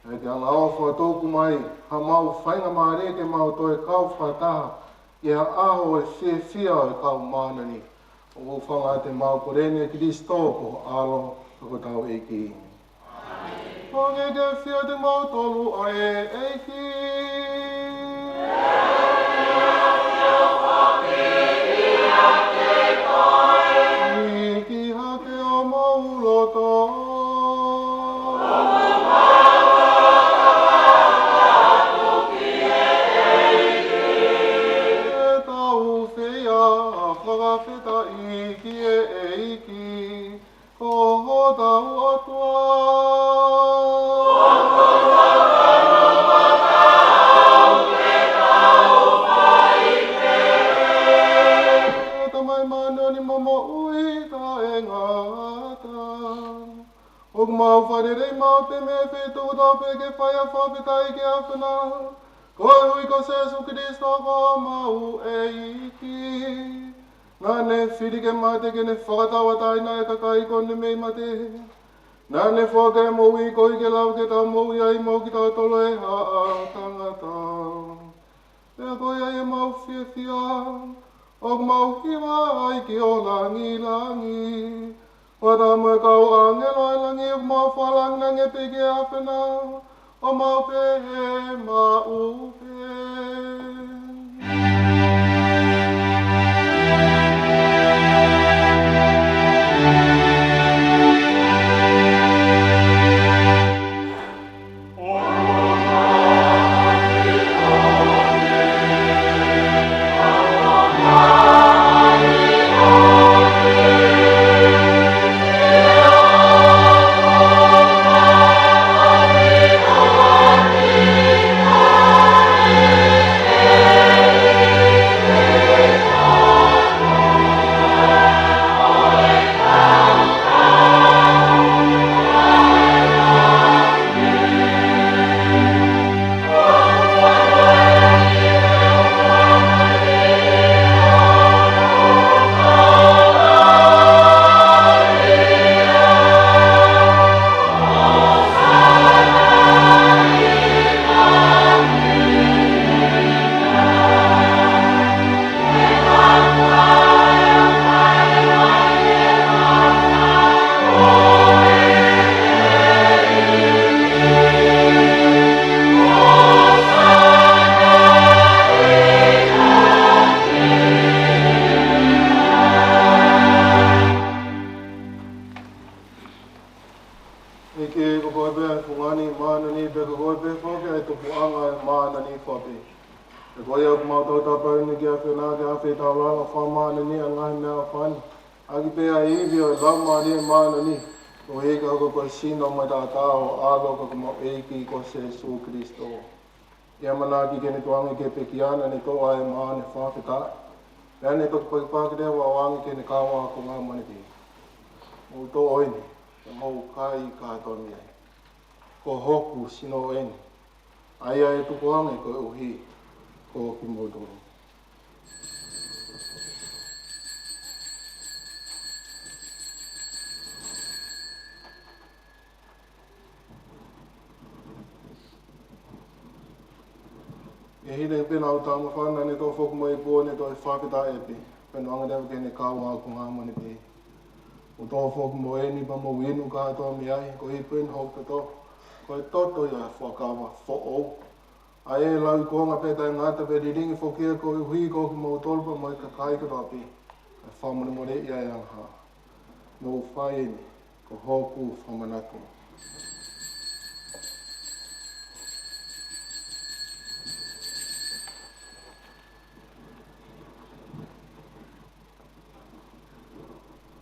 ʻEiki, angaʻofa, tuku mai haʻamau faingamālie ke mau toe kau fakataha ʻi he ʻaho ʻo e fiefia ʻo e kau māʻoniʻoni. ʻOku fakaʻamu ʻemau kole ni ʻia Kalaisi ko ho ʻAlo, ko hotau ʻEiki. ʻOku ke fiefia ʻi he mau tolu ʻa e ʻEiki. ʻIki hake homau loto. Ke tau feia ʻa e fakafetaʻi ki he ʻEiki, ko hotau ʻOtua. ʻE Tamai māʻoniʻoni mo moʻui taʻengata, ʻoku mau fakalelei maʻu pē mei he feituʻu kotoa pē ke fai ʻa e fakafetaʻi ki he ʻAfiona, koeʻuhi ko Sīsū Kalaisi ko homau ʻEiki. Naʻa ne fili ke mate ke ne fakatauʻatāinaʻi ʻa e kakai kuo ne mei mate. Naʻa ne foaki ʻa e moʻui koeʻuhi ke lava ke tau moʻui ai mo kitautolu ʻa e haʻa tangata. Pea ko ia ʻi heʻemau fiefia, ʻoku mau hiva ai ki ho langilangi. Fakataha mo e kau ʻāngelo ʻa e langi ʻoku mau fakalāngilangiʻia pē ki he ʻAfiona, ʻo mau pehē maʻu pē. ʻEiki, ko koe pē ʻa e fungani māʻoniʻoni, pea ko koe pē foki ʻa e tupuʻanga ʻo e māʻoniʻoni kotoa pē. Pea ko ia ʻoku mau tautapa ʻeni ki he ʻAfiona ke ʻafeitaulalo fakamāʻoniʻoniʻi ʻa e ngaahi meʻaʻofa ni, ʻaki pē ʻa e ivi ʻo e Laumālie Māʻoniʻoni, koeʻuhi ka ko e sino mo e taʻataʻa ʻo ho ʻAlo ko homau ʻEiki ko Sīsū Kalaisi. ʻI he ʻamanaki ke ne tuʻu ange ki he pekia, naʻa ne toʻo ʻa e mā ʻo ne fakafetaʻi, pea ne toki pakipaki leva ʻo ʻoange ki heʻene kau ākonga mo ne pehē: Mou toʻo ʻeni, pea mou kai kātoa mei ai. Ko hoku sino ʻeni, ʻa ia ʻe tukuange koeʻuhi ko kimoutolu. ʻI he hili pē ʻenau taumafa, naʻa ne toʻo foki mo e ipu ʻo ne toe fakafetaʻi pē, pea ne ʻoange leva ki heʻene kau ākonga mo ne pehē: Mou toʻo foki mo ʻeni pea mou inu kātoa mei ai, koeʻuhi ko ʻeni hoku toto, ko e toto ia ʻo e fuakava foʻou, ʻa ia ʻe lauikuonga pea taʻengata, pea lilingi foki ia koeʻuhi ko kimoutolu pea mo e kakai kotoa pē, ʻa e fakamolemoleʻi ʻa e angahala. Mou fai ʻeni ko hoku fakamanatu.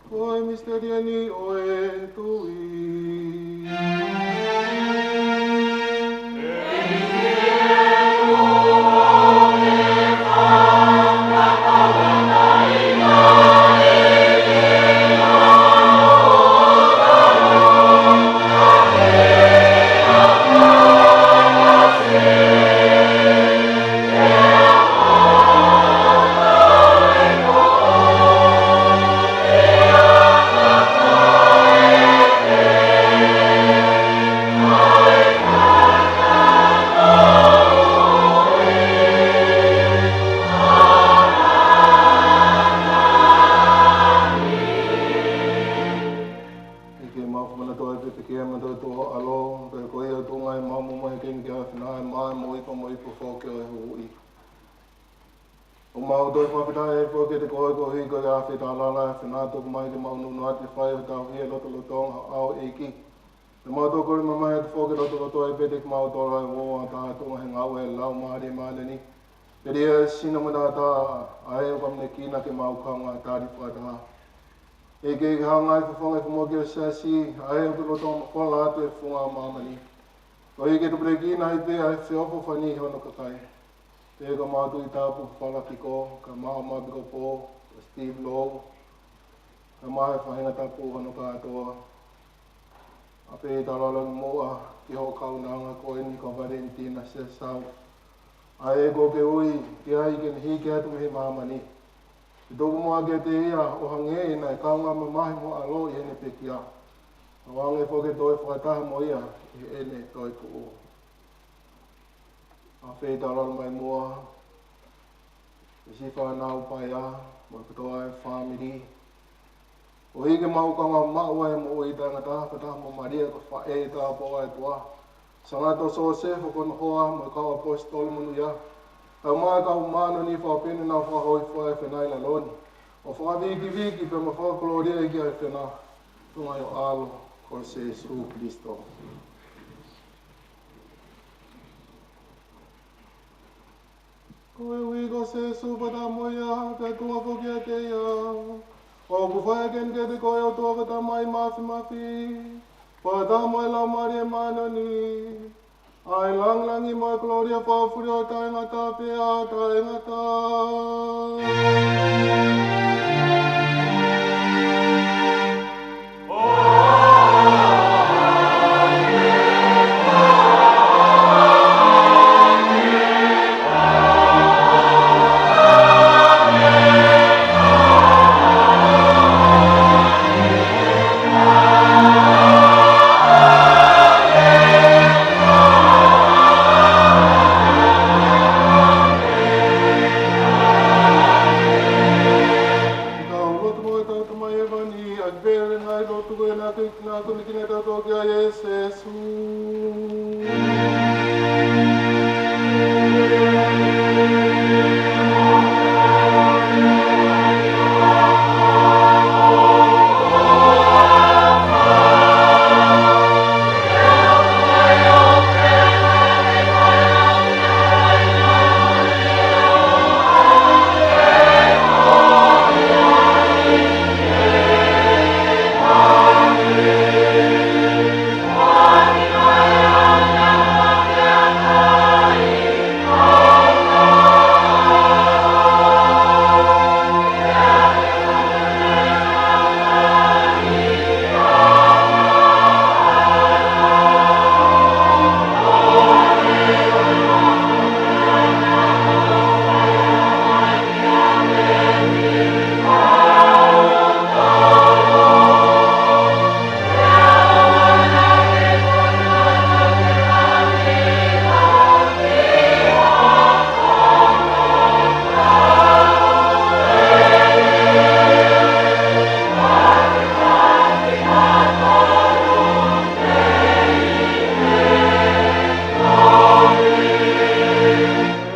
Ko e misiteli ʻeni ʻo e tui. Mau toe fakafetaʻi foki kiate koe koeʻuhi ko e afe tālala, afe naʻa tuku mai ke mau nofo atu ʻo fai hotau hia lotolotonga ʻo e ʻEiki. Pea mau toe kole mai atu foki ke lotoloto ai pē kimautolu ʻa e uouangataha tuʻunga he ngāue ʻa e Laumālie Māʻoniʻoni. Pea ʻi he sino mo e taʻataʻa ʻa e ʻoku ʻamanekina ke mau kaungā tali fakataha. ʻEiki, ke hanga ʻe he fofonga ʻo e kau mōmeniti ʻo e siasi ʻa e ʻoku lolotonga mafola atu ʻi he funga māmani, koeʻuhi ke tupulekina ai pē ʻa e feʻofoʻofani ʻi hono kakai. Pea ko ʻemau tuʻi tapu Fala Piko, kae ʻumaʻā ʻa Piko Pō, ko Steve Lowe, kae ʻumaʻā e faʻahinga tapu hono kātoa. ʻAfeitaulalo muʻa ki hoʻo kaunanga ko eni ko Valentina Sesau, ʻa ē kuo ke ui ki ai ke ne hiki atu mei he māmani. Ke tuku muʻa kiate ia ʻo hangē naʻe kaungā mamahi mo ʻAlo ʻi heʻene pekia, ʻo hangē foki ke toe fakataha mo ia ʻi heʻene toetuʻu. ʻAfeitaulalo mai muʻa ki siʻi fānau paia mo e kotoa e fāmili, koeʻuhi ke mau kaungā maʻu ai e moʻui taʻengata fakataha mo Malia ko e faʻē tāupoʻou ʻa e ʻOtua, Sangata Siosefa ko hono hoa mo e kau ʻaposetolo monūʻia, kae ʻumaʻā e kau māʻoniʻoni fefine naʻa nau fakahōifua ʻi he ʻAfiona ʻi lalo ni, ʻo fakavikivikiʻi pea mo fakakolōlia ki he ʻAfiona, tuʻunga ʻi ho ʻAlo ko Sēsū Kalaisi. Koeʻuhi ko Sēsū fakataha mo ia, pea tuʻunga foki kiate ia, ʻoku fai ʻaki eni kiate koe ʻOtua ko e Tamai Māfimafi, fakataha mo e Laumālie Māʻoniʻoni, ʻa e lāngilangi mo e kolōlia fakaʻofoʻofa ʻo taʻengata pea taʻengata. Tau lotu mo e tau Tamai ʻi hēvani, ʻoku pehē ʻa e ngaahi lotu ko ena ke na ko ni kina tau toki ai ʻe Sēsū.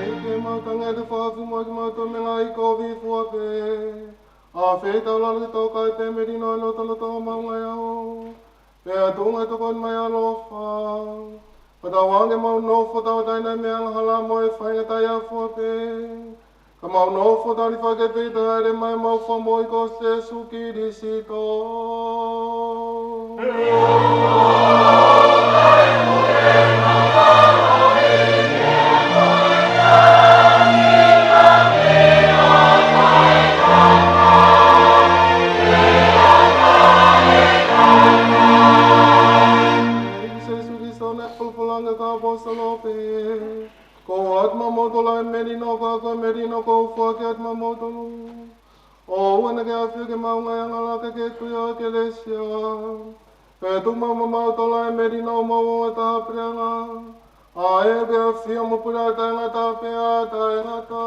ʻEiki, mau tangi atu ʻo fakafiemālie kimautolu mei he ngaahi kovi fua pē. ʻAfeitaulalo ke tau kai pē melino ʻi he lotolotonga ʻo ʻemau ngaahi ʻaho, pea tuʻunga ʻi he tokoni mai ʻa e ʻaloʻofa, pea tauange ʻemau nofo tauʻatāina mei he angahala mo e faingataʻaʻia fua pē, ka mau nofo tali fakataha pē ʻi he hāʻele mai ʻemau Fakamoʻui ko Sēsū Kalaisi. Sēsū Kalaisi, naʻe folofola ange ki he kau ʻaposetolo pē: Ko hoʻomou ʻatu maʻamautolu ʻa e melino, ko au ko e melino, ko u foaki atu maʻamautolu. ʻOua naʻa ke ʻafio ki heʻemau ngaahi angahala, ka ke tui ʻa ho ʻEkelesia. Pea tuku maʻamautolu ʻa e melino ʻo homou ongo taha puleʻanga, ʻa ē ʻoku ʻafio mo pule ʻo taʻengata pea taʻengata.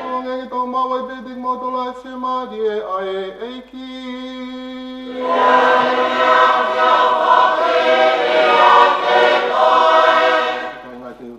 ʻOange ke tau maʻu ai pē kiate kimautolu ʻa e fiemālie ʻa e ʻEiki. Kae ʻikai ngata ai,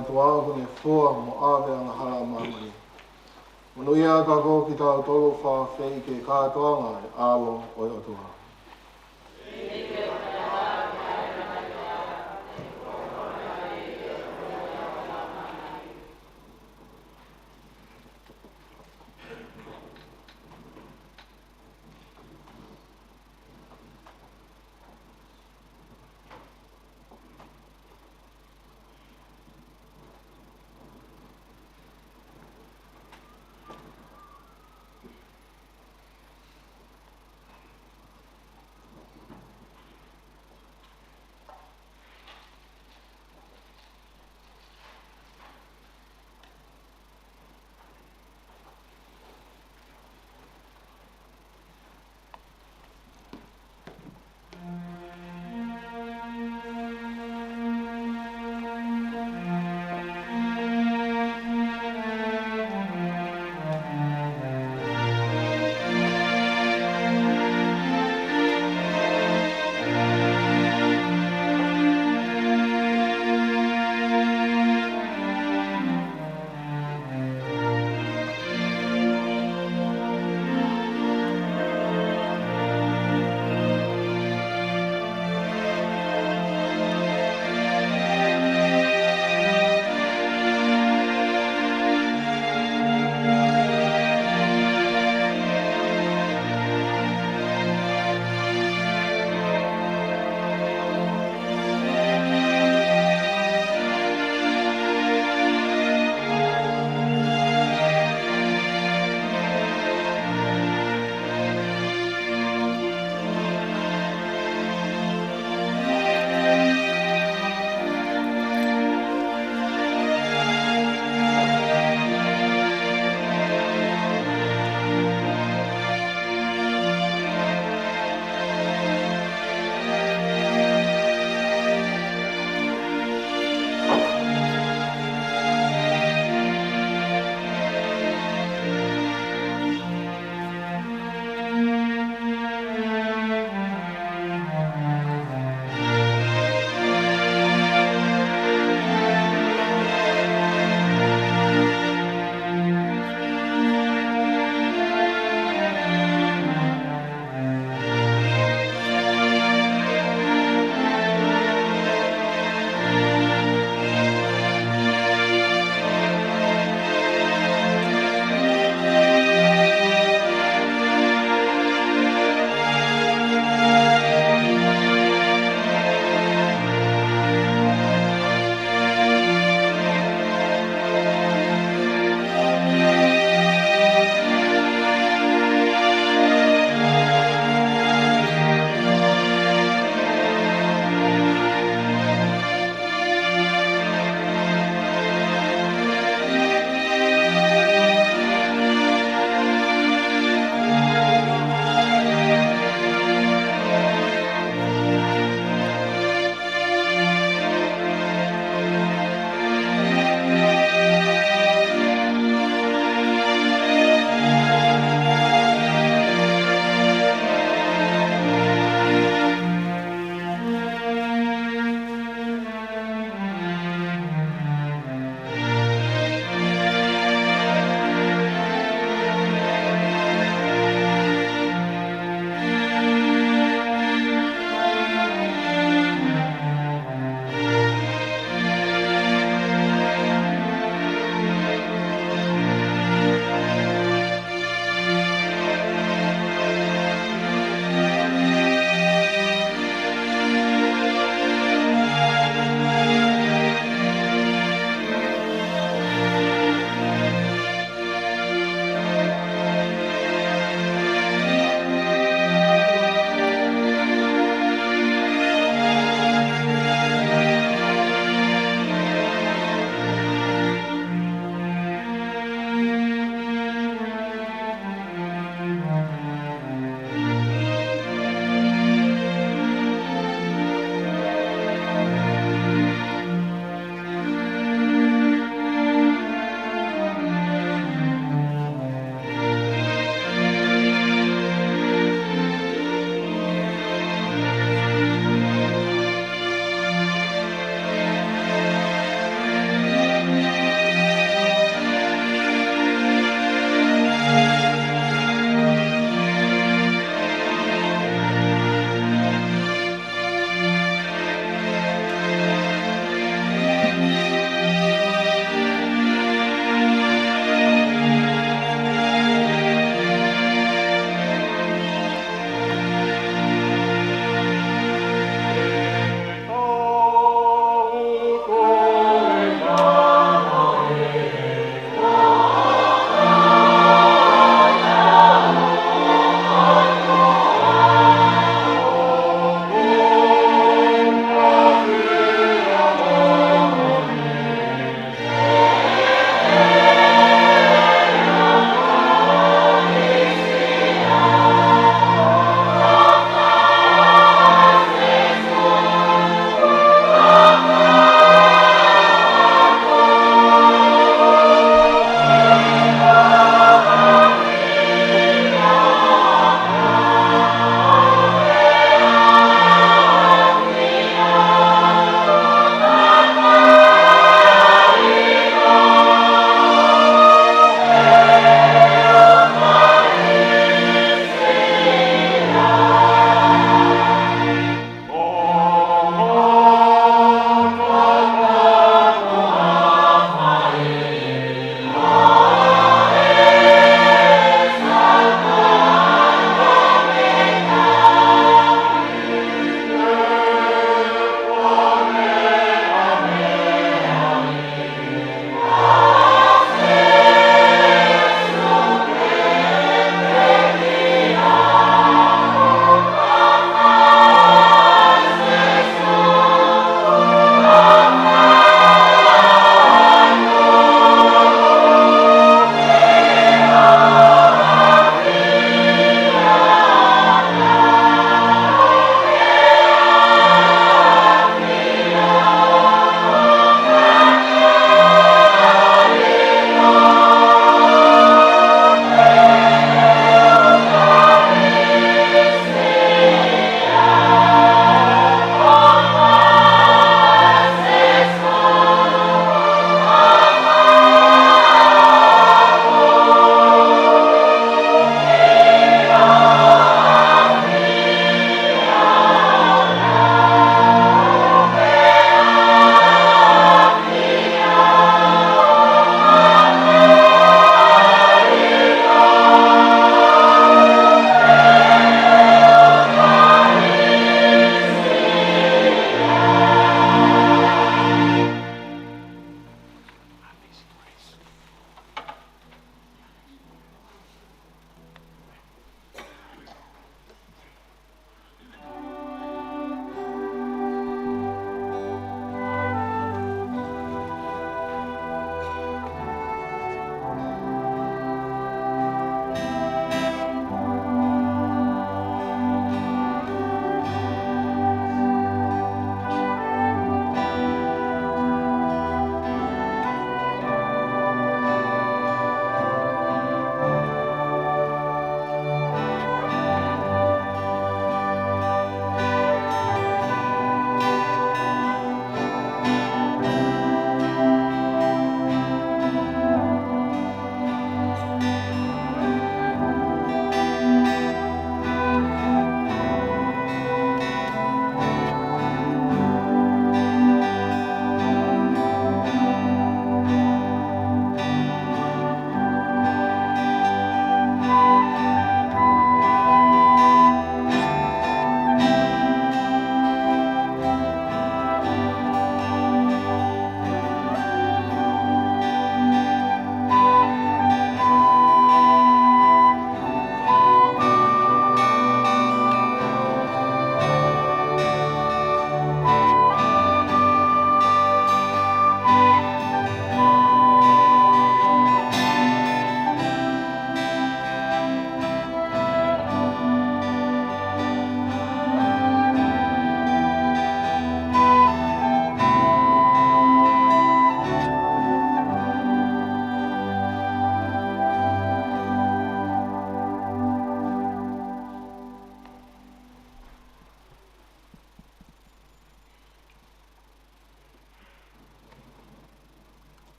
ʻOtua ʻoku ne fua mo ʻave ʻa e angahala ʻa māmani. Monūʻia ʻa e ʻOtua ko kitautolu ʻoku fakaafeʻi ki he kātoanga ʻo e ʻAlo ʻo e ʻOtua.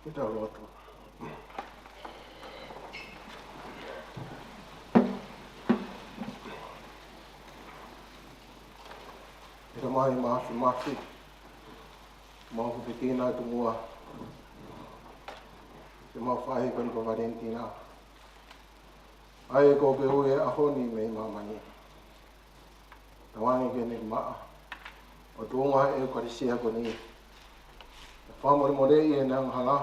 Ke tau lotu. ʻE Tamai Māfimafi, mau hūfekina atu muʻa ki homau faʻē ko eni ko Valentina. ʻA ia kuo ke ui he ʻaho ni mei māmani. Tauange ke ne maʻa ʻo tuʻunga ʻa e ʻEukalisia ko eni, ke fakamolemoleʻi ʻene angahala,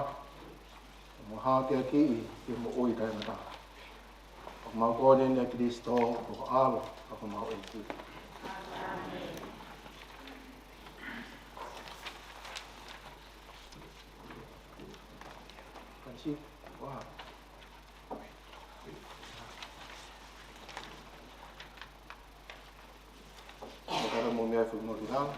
mo hākeakiʻi ke moʻui taʻengata. ʻOku mau kole ni ʻia Kalaisi ko ho ʻAlo, ko homau ʻEiki. Kalaisi, ua. Makara mo mea fu mo tirang.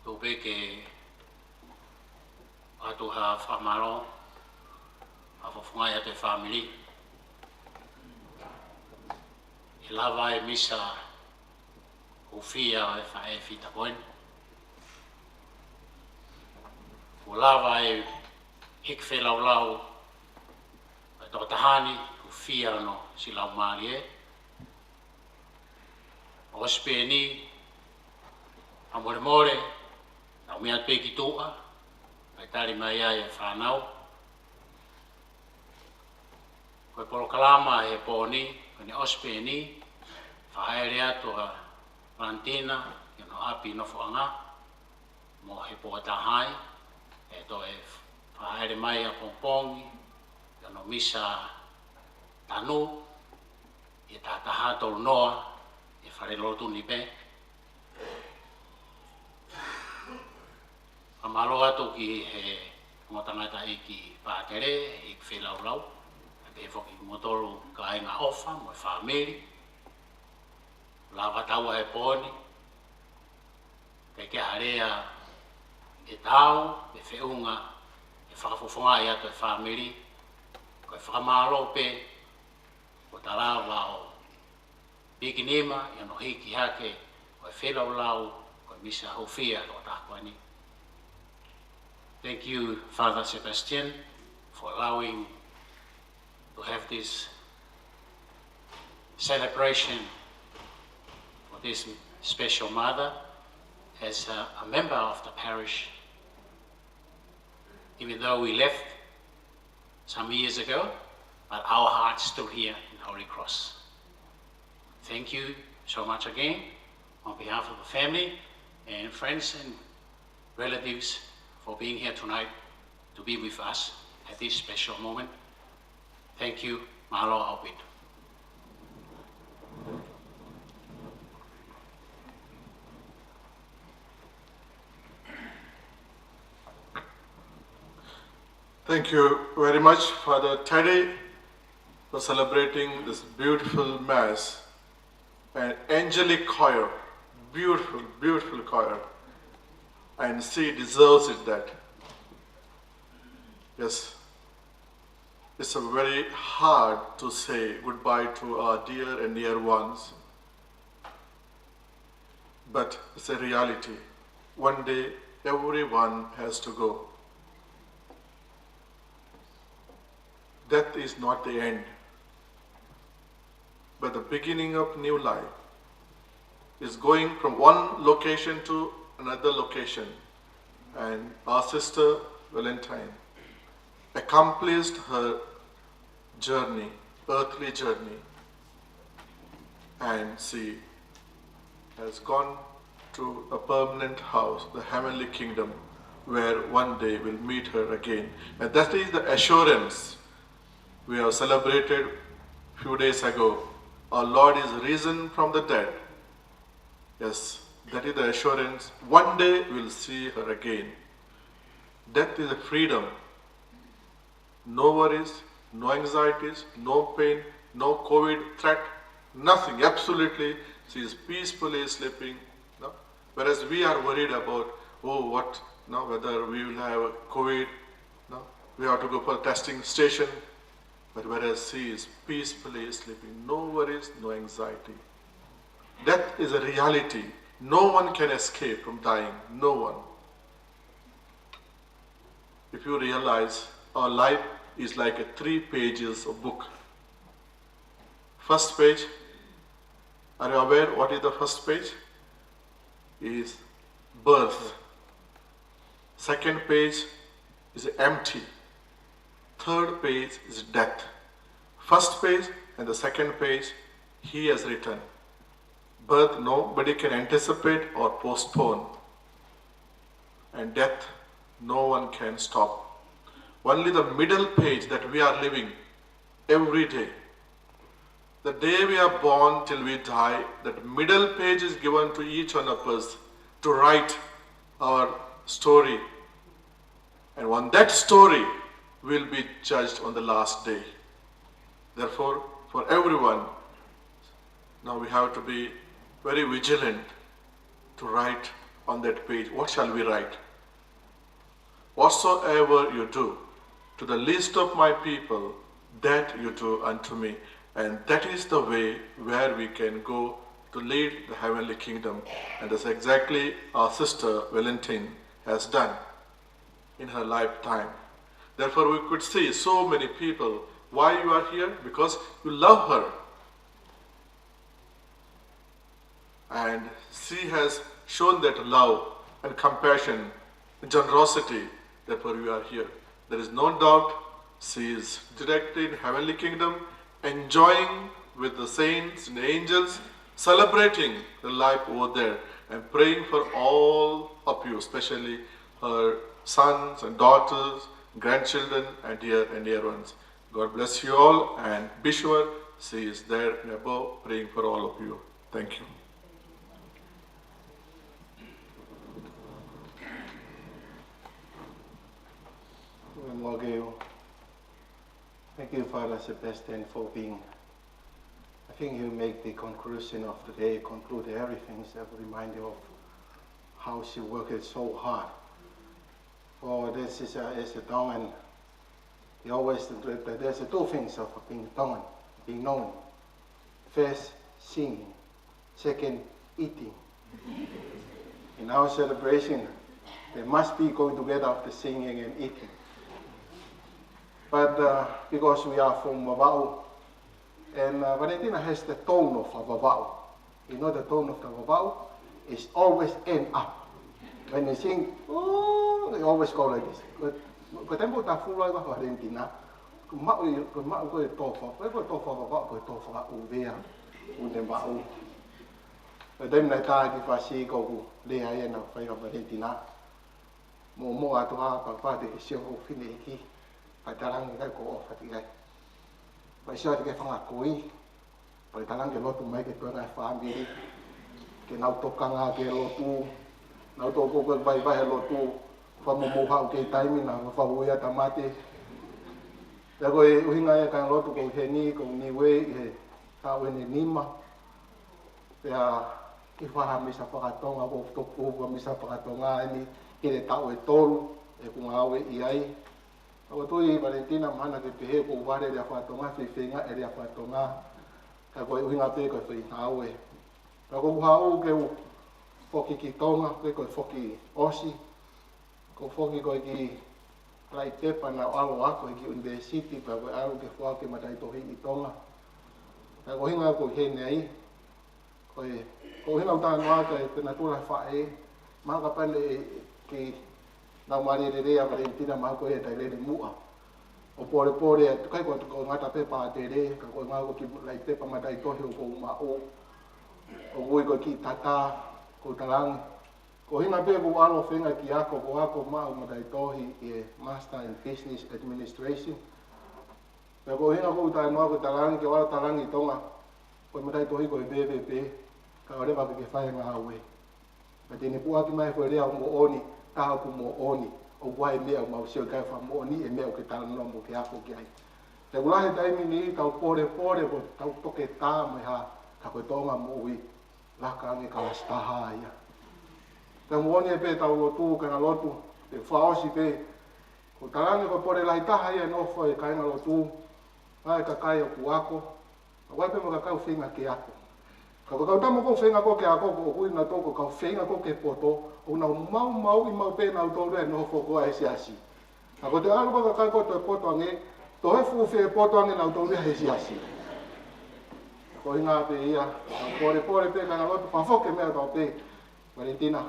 Tuku pē ke ʻoatu ha fakamālō, ha fofonga ʻi he fāmili. ʻI he lava e misa hūfia ʻo e faʻē fita ko eni. Kuo lava e hiki feilaulau ʻo e tokotaha ni, hūfia hono siʻi laumālie. ʻOsi pē eni, fakamolemole, naʻa ku meʻa pē ki tuʻa, ʻo tali mai ai e fānau. Ko e polokalama he pō ni, ko ʻene ʻosi pē eni, fakahaele atu ʻa Valentina ki hono ʻapi nofoʻanga, mo he pō taha ai, ʻe toe fakahaele mai ʻapongipongi ki hono misa tanu, ʻi he taha taha tolu noa, ʻi he falelotu ni pē. Fakamālō atu ki he ongo tangataʻeiki pātele, hiki feilaulau, pehē foki kimoutolu kāinga ʻofa mo e fāmili. Lava taua he pō ni, ʻikai ke ʻi ai ha lea ʻe taau pe feʻunga ke fakafofongaʻi atu e fāmili, ko e fakamālō pē, kuo ta lava ʻo pikinima ʻi hono hiki hake ʻo e feilaulau ʻo e misa hūfia ʻo e tokotaha ko eni. Thank you, Father Sebastian, for allowing to have this celebration for this special mother as a, a member of the parish. Even though we left some years ago, but our heart's still here in Holy Cross. Thank you so much again on behalf of the family and friends and relatives for being here tonight to be with us at this special moment. Thank you. Mahalo ʻaupito. Thank you very much, Father Teddy, for celebrating this beautiful Mass. An angelic choir, beautiful, beautiful choir. And she deserves it that. Yes. It's a very hard to say goodbye to our dear and near ones. But it's a reality. One day, everyone has to go. Death is not the end, but the beginning of new life. Is going from one location to another location. And our sister Valentine accomplished her journey, earthly journey, and she has gone to a permanent house, the heavenly kingdom, where one day we'll meet her again. And that is the assurance we have celebrated few days ago. Our Lord is risen from the dead. Yes, that is the assurance. One day we'll see her again. Death is a freedom. No worries, no anxieties, no pain, no COVID threat, nothing, absolutely. She is peacefully sleeping. No? Whereas we are worried about, oh, what, no, whether we will have COVID, no? We have to go for testing station. But whereas she is peacefully sleeping, no worries, no anxiety. Death is a reality. No one can escape from dying. No one. If you realize, our life is like a three pages of book. First page, are you aware what is the first page? Is birth. Second page is empty. Third page is death. First page and the second page, he has written. Birth, nobody can anticipate or postpone. And death, no one can stop. Only the middle page that we are living every day. The day we are born till we die, that middle page is given to each one of us to write our story. And on that story, we'll be judged on the last day. Therefore, for everyone, now we have to be very vigilant to write on that page. What shall we write? Whatsoever you do to the least of my people, that you do unto me. And that is the way where we can go to lead the heavenly kingdom. And that's exactly our sister Valentine has done in her lifetime. Therefore, we could see so many people. Why you are here? Because you love her. And she has shown that love and compassion and generosity. Therefore, you are here. There is no doubt she is directly in heavenly kingdom, enjoying with the saints and angels, celebrating the life over there, and praying for all of you, especially her sons and daughters, grandchildren, and dear and dear ones. God bless you all, and be sure she is there and above praying for all of you. Thank you. Thank you, Father Sebastian, for being, I think you make the conclusion of the day, conclude everything, so remind you of how she worked so hard. For this is a, is a Tongan, he always, there's the two things of being Tongan, being known. First, singing. Second, eating. In our celebration, they must be going together of the singing and eating. But uh, because we are from Vavaʻu, and uh, Valentina has the tone of Vavaʻu. You know the tone of the Vavaʻu is always end up. When they sing, oh, they always go like this. Ko, ko e taimi ʻoku tafulu ai ʻa Valentina, ko e maʻu, ko e maʻu ko e tofa, ko e, ko e tofa Vavaʻu, ko e tofa ʻUvea, ʻUne Vaʻu. Ko e taimi naʻe tā ki fasi ko ʻeku lea ia naʻe fai ʻa Valentina. Mo, mo atu ʻa papa te ke sio ko fine iki. Pea talaange kai ko ʻofa atu kai. Pea sio atu ke fanga koi. Pea talaange ke lotu mai ke toenga e fāmili. Ke nau tokanga ke lotu. Nau toko ko e vaivai he lotu. Fa mo mo hau ke taimi na, fa ui ʻa tamate. Pea ko e ʻuhinga ia ka lotu ko heni, ko Niue, he taʻu ʻeni nima. Pea ke fai ha misa fakatonga, ko toku ha misa fakatonga ʻeni, ki he taʻu ʻe tolu, ʻeku ngāue ʻi ai. ʻOku ou tui Valentina mahalo ke pehē ʻoku vale lea fakatonga, feinga e lea fakatonga, ka ko e ʻuhinga pē ko e feinga ʻaʻau. Ka ko ʻeku haʻu ke u foki ki Tonga, ko e ko e foki ʻosi, ko e foki ko e ki Laʻi pepa naʻa ku ʻalu ʻo ako ʻi he kiʻi ʻunivēsiti, pea ko e ʻalu ke foaki e mataʻitohi ʻi Tonga. Ka ko e ʻuhinga ko ē ʻeni ai, ko e, ko e ʻuhinga ʻoku ou talanoa ki ai, ko e natula e faʻē, mahalo kapau naʻe kei laumālie lelei ʻa Valentina, mahalo ko ia taʻe lele muʻa. ʻO polepole atu, ʻikai ko e ngata pē pātele, ka ko e ʻuhinga ko e kiʻi laʻi pepa mataʻitohi ʻoku ou maʻu. ʻOku ui ko e kiʻi tata, ʻoku ou talaange. Ko e ʻuhinga pē ʻoku ou ʻalu ʻo feinga ke ako, ko e ako maʻu mataʻitohi ʻi he Master in Business Administration. Pea ko e ʻuhinga ʻoku ou talanoa, ʻoku ou talaange ke u ʻalu ʻo talaange ʻi Tonga, ko e mataʻitohi ko e veve pē, kae ʻoua leva ke ke fai e ngāue. Pea te ne puʻaki mai e foʻi lea ʻoku moʻoni, tā ʻoku moʻoni, ʻoku ʻi ai e meʻa ʻoku mau sio ki ai ʻoku fakamoʻoni e meʻa ʻoku ke talanoa mo ke ako ki ai. Pea ʻoku lahi e taimi ni tau polepole, ko ʻetau toketā mo e hā, ka ko e tōʻonga moʻui, laka ange kalasi taha ia. Pea moʻoni ē pē ʻetau lotu, kāinga lotu, pea fakaʻosi pē, ʻoku ou talaange ko e pole lahi taha ia ʻe nofo ai e kāinga lotu, ʻa e kakai ʻoku ako, ʻoku ʻi ai pē mo e kakai ʻoku feinga ke ako. Ka ko e kau tama ʻoku feinga ko ē ke ako, ʻoku ui nautolu ko e kau feinga ko ē ke poto, ʻoku nau maumauʻi maʻu pē nautolu ia ʻe nofo ko ē he siasi. Ka ko e ʻalu ko ē e kakai ko ē ʻo toe poto ange, toe fuʻu fie poto ange nautolu ia he siasi. Ko e ʻuhinga pē ia, polepole pē kāinga lotu, pea foki e meʻa tau pē, Valentina,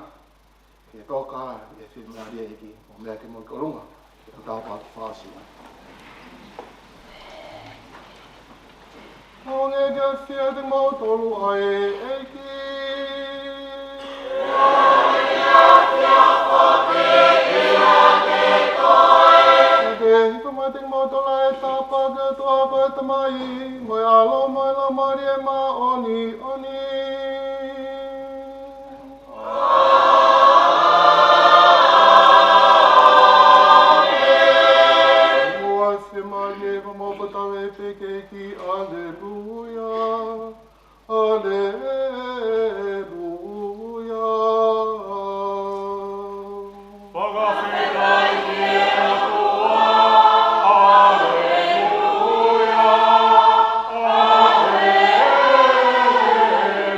ke toka e fiemālie ʻEiki, ʻo meʻa ke mo ki ʻolunga, ke tau tāpuaki fakaʻosi. ʻOange ke fiefia kimautolu ʻa e ʻEiki. Ke hifo mai kimautolu ʻa e tapa ki he ʻOtua ko e Tamai, mo e ʻAlo, mo e Laumālie Māʻoniʻoni. Muʻa fiemālie ko mo ko tau e peke ki, aleluia, aleluia. Fakafetaʻi ki he ʻOtua, aleluia, aleluia.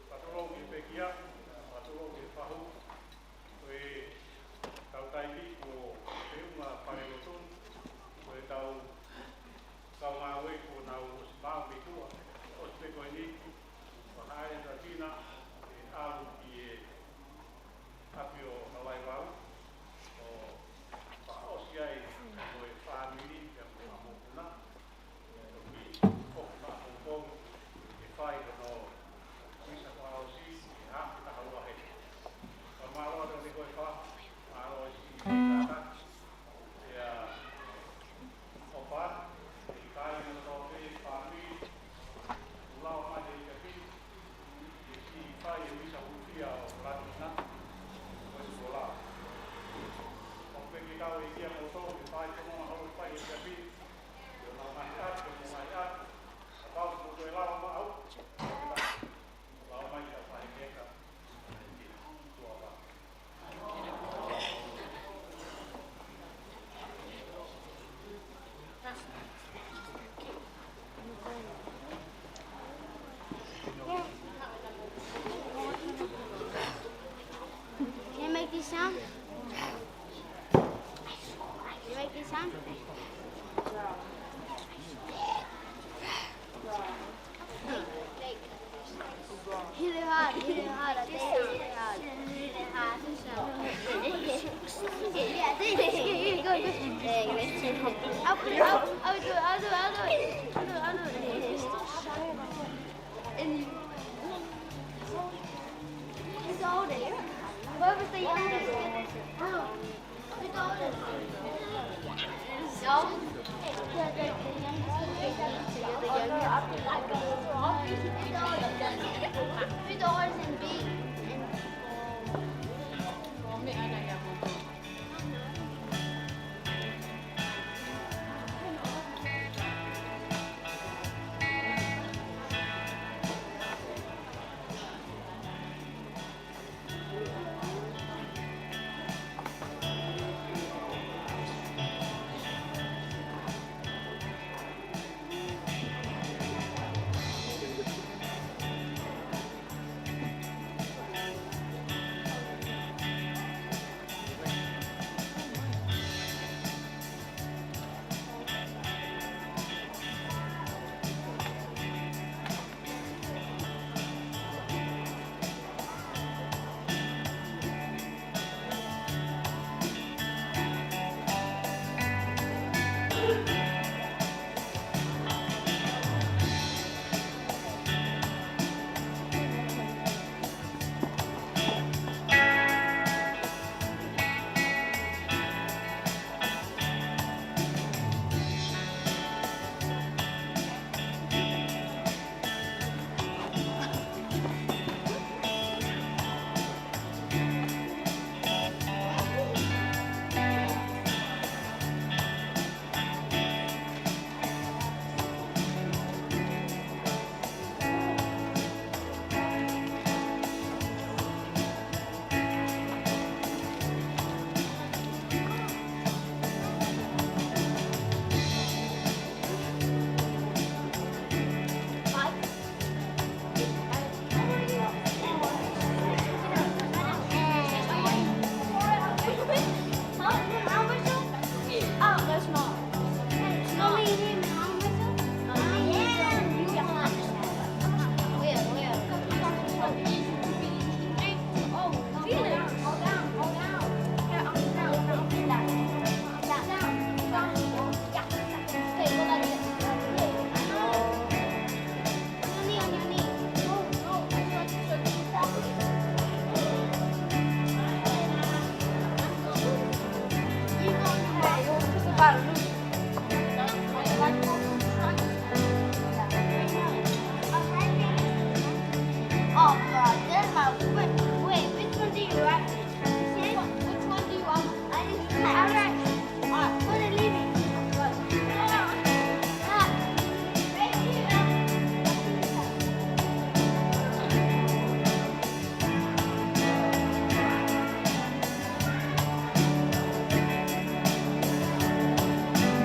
Fakatulou ki he pekia, fakatulou ki he fahu, ko e tau taimi kuo feʻunga fale lotu, ko e tau kaungāue kuo nau ʻosi maʻu mei tuʻa, ʻosi pē ko eni, ʻo haʻele ʻa Tina, ʻe ʻalu ki he ʻapi ʻo Havaivau, ʻo fakaʻosi ai mo e fāmili, pea mo e mokopuna, ʻe toki ʻofa maʻa poupou, ʻe fai hono misa fakaʻosi, ʻi he haafe taha ua heni. Fakamālō atu ʻa e ko e fa, mālō ʻa e siʻi tātā, ʻia ʻofa, ʻe kai na tō pē fāmili, ʻulau mai he ʻapi, ʻe siʻi fai e misa hūfia ʻo Latina, ko e sikola. ʻOku pehē ke kau e kia mo tō, ke fai ko mama holo fai he ʻapi, ʻio nau mai atu, mo mai atu, kapau ko e lava maʻau, lava mai ka fai ke ka, ʻe kia, tuʻa vā. Can you make this sound? Can you make this sound? Hit it hard, hit it hard, I think hit it hard. Hit it hard. Yeah, I think it's good, good, good. I'll put it, I'll, I'll do it, I'll do it, I'll do it. I'll do it, I'll do it. And you, who's older? Whoever's the youngest. Oh. Who's older? No? The, the, the youngest. Three dollars and B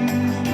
and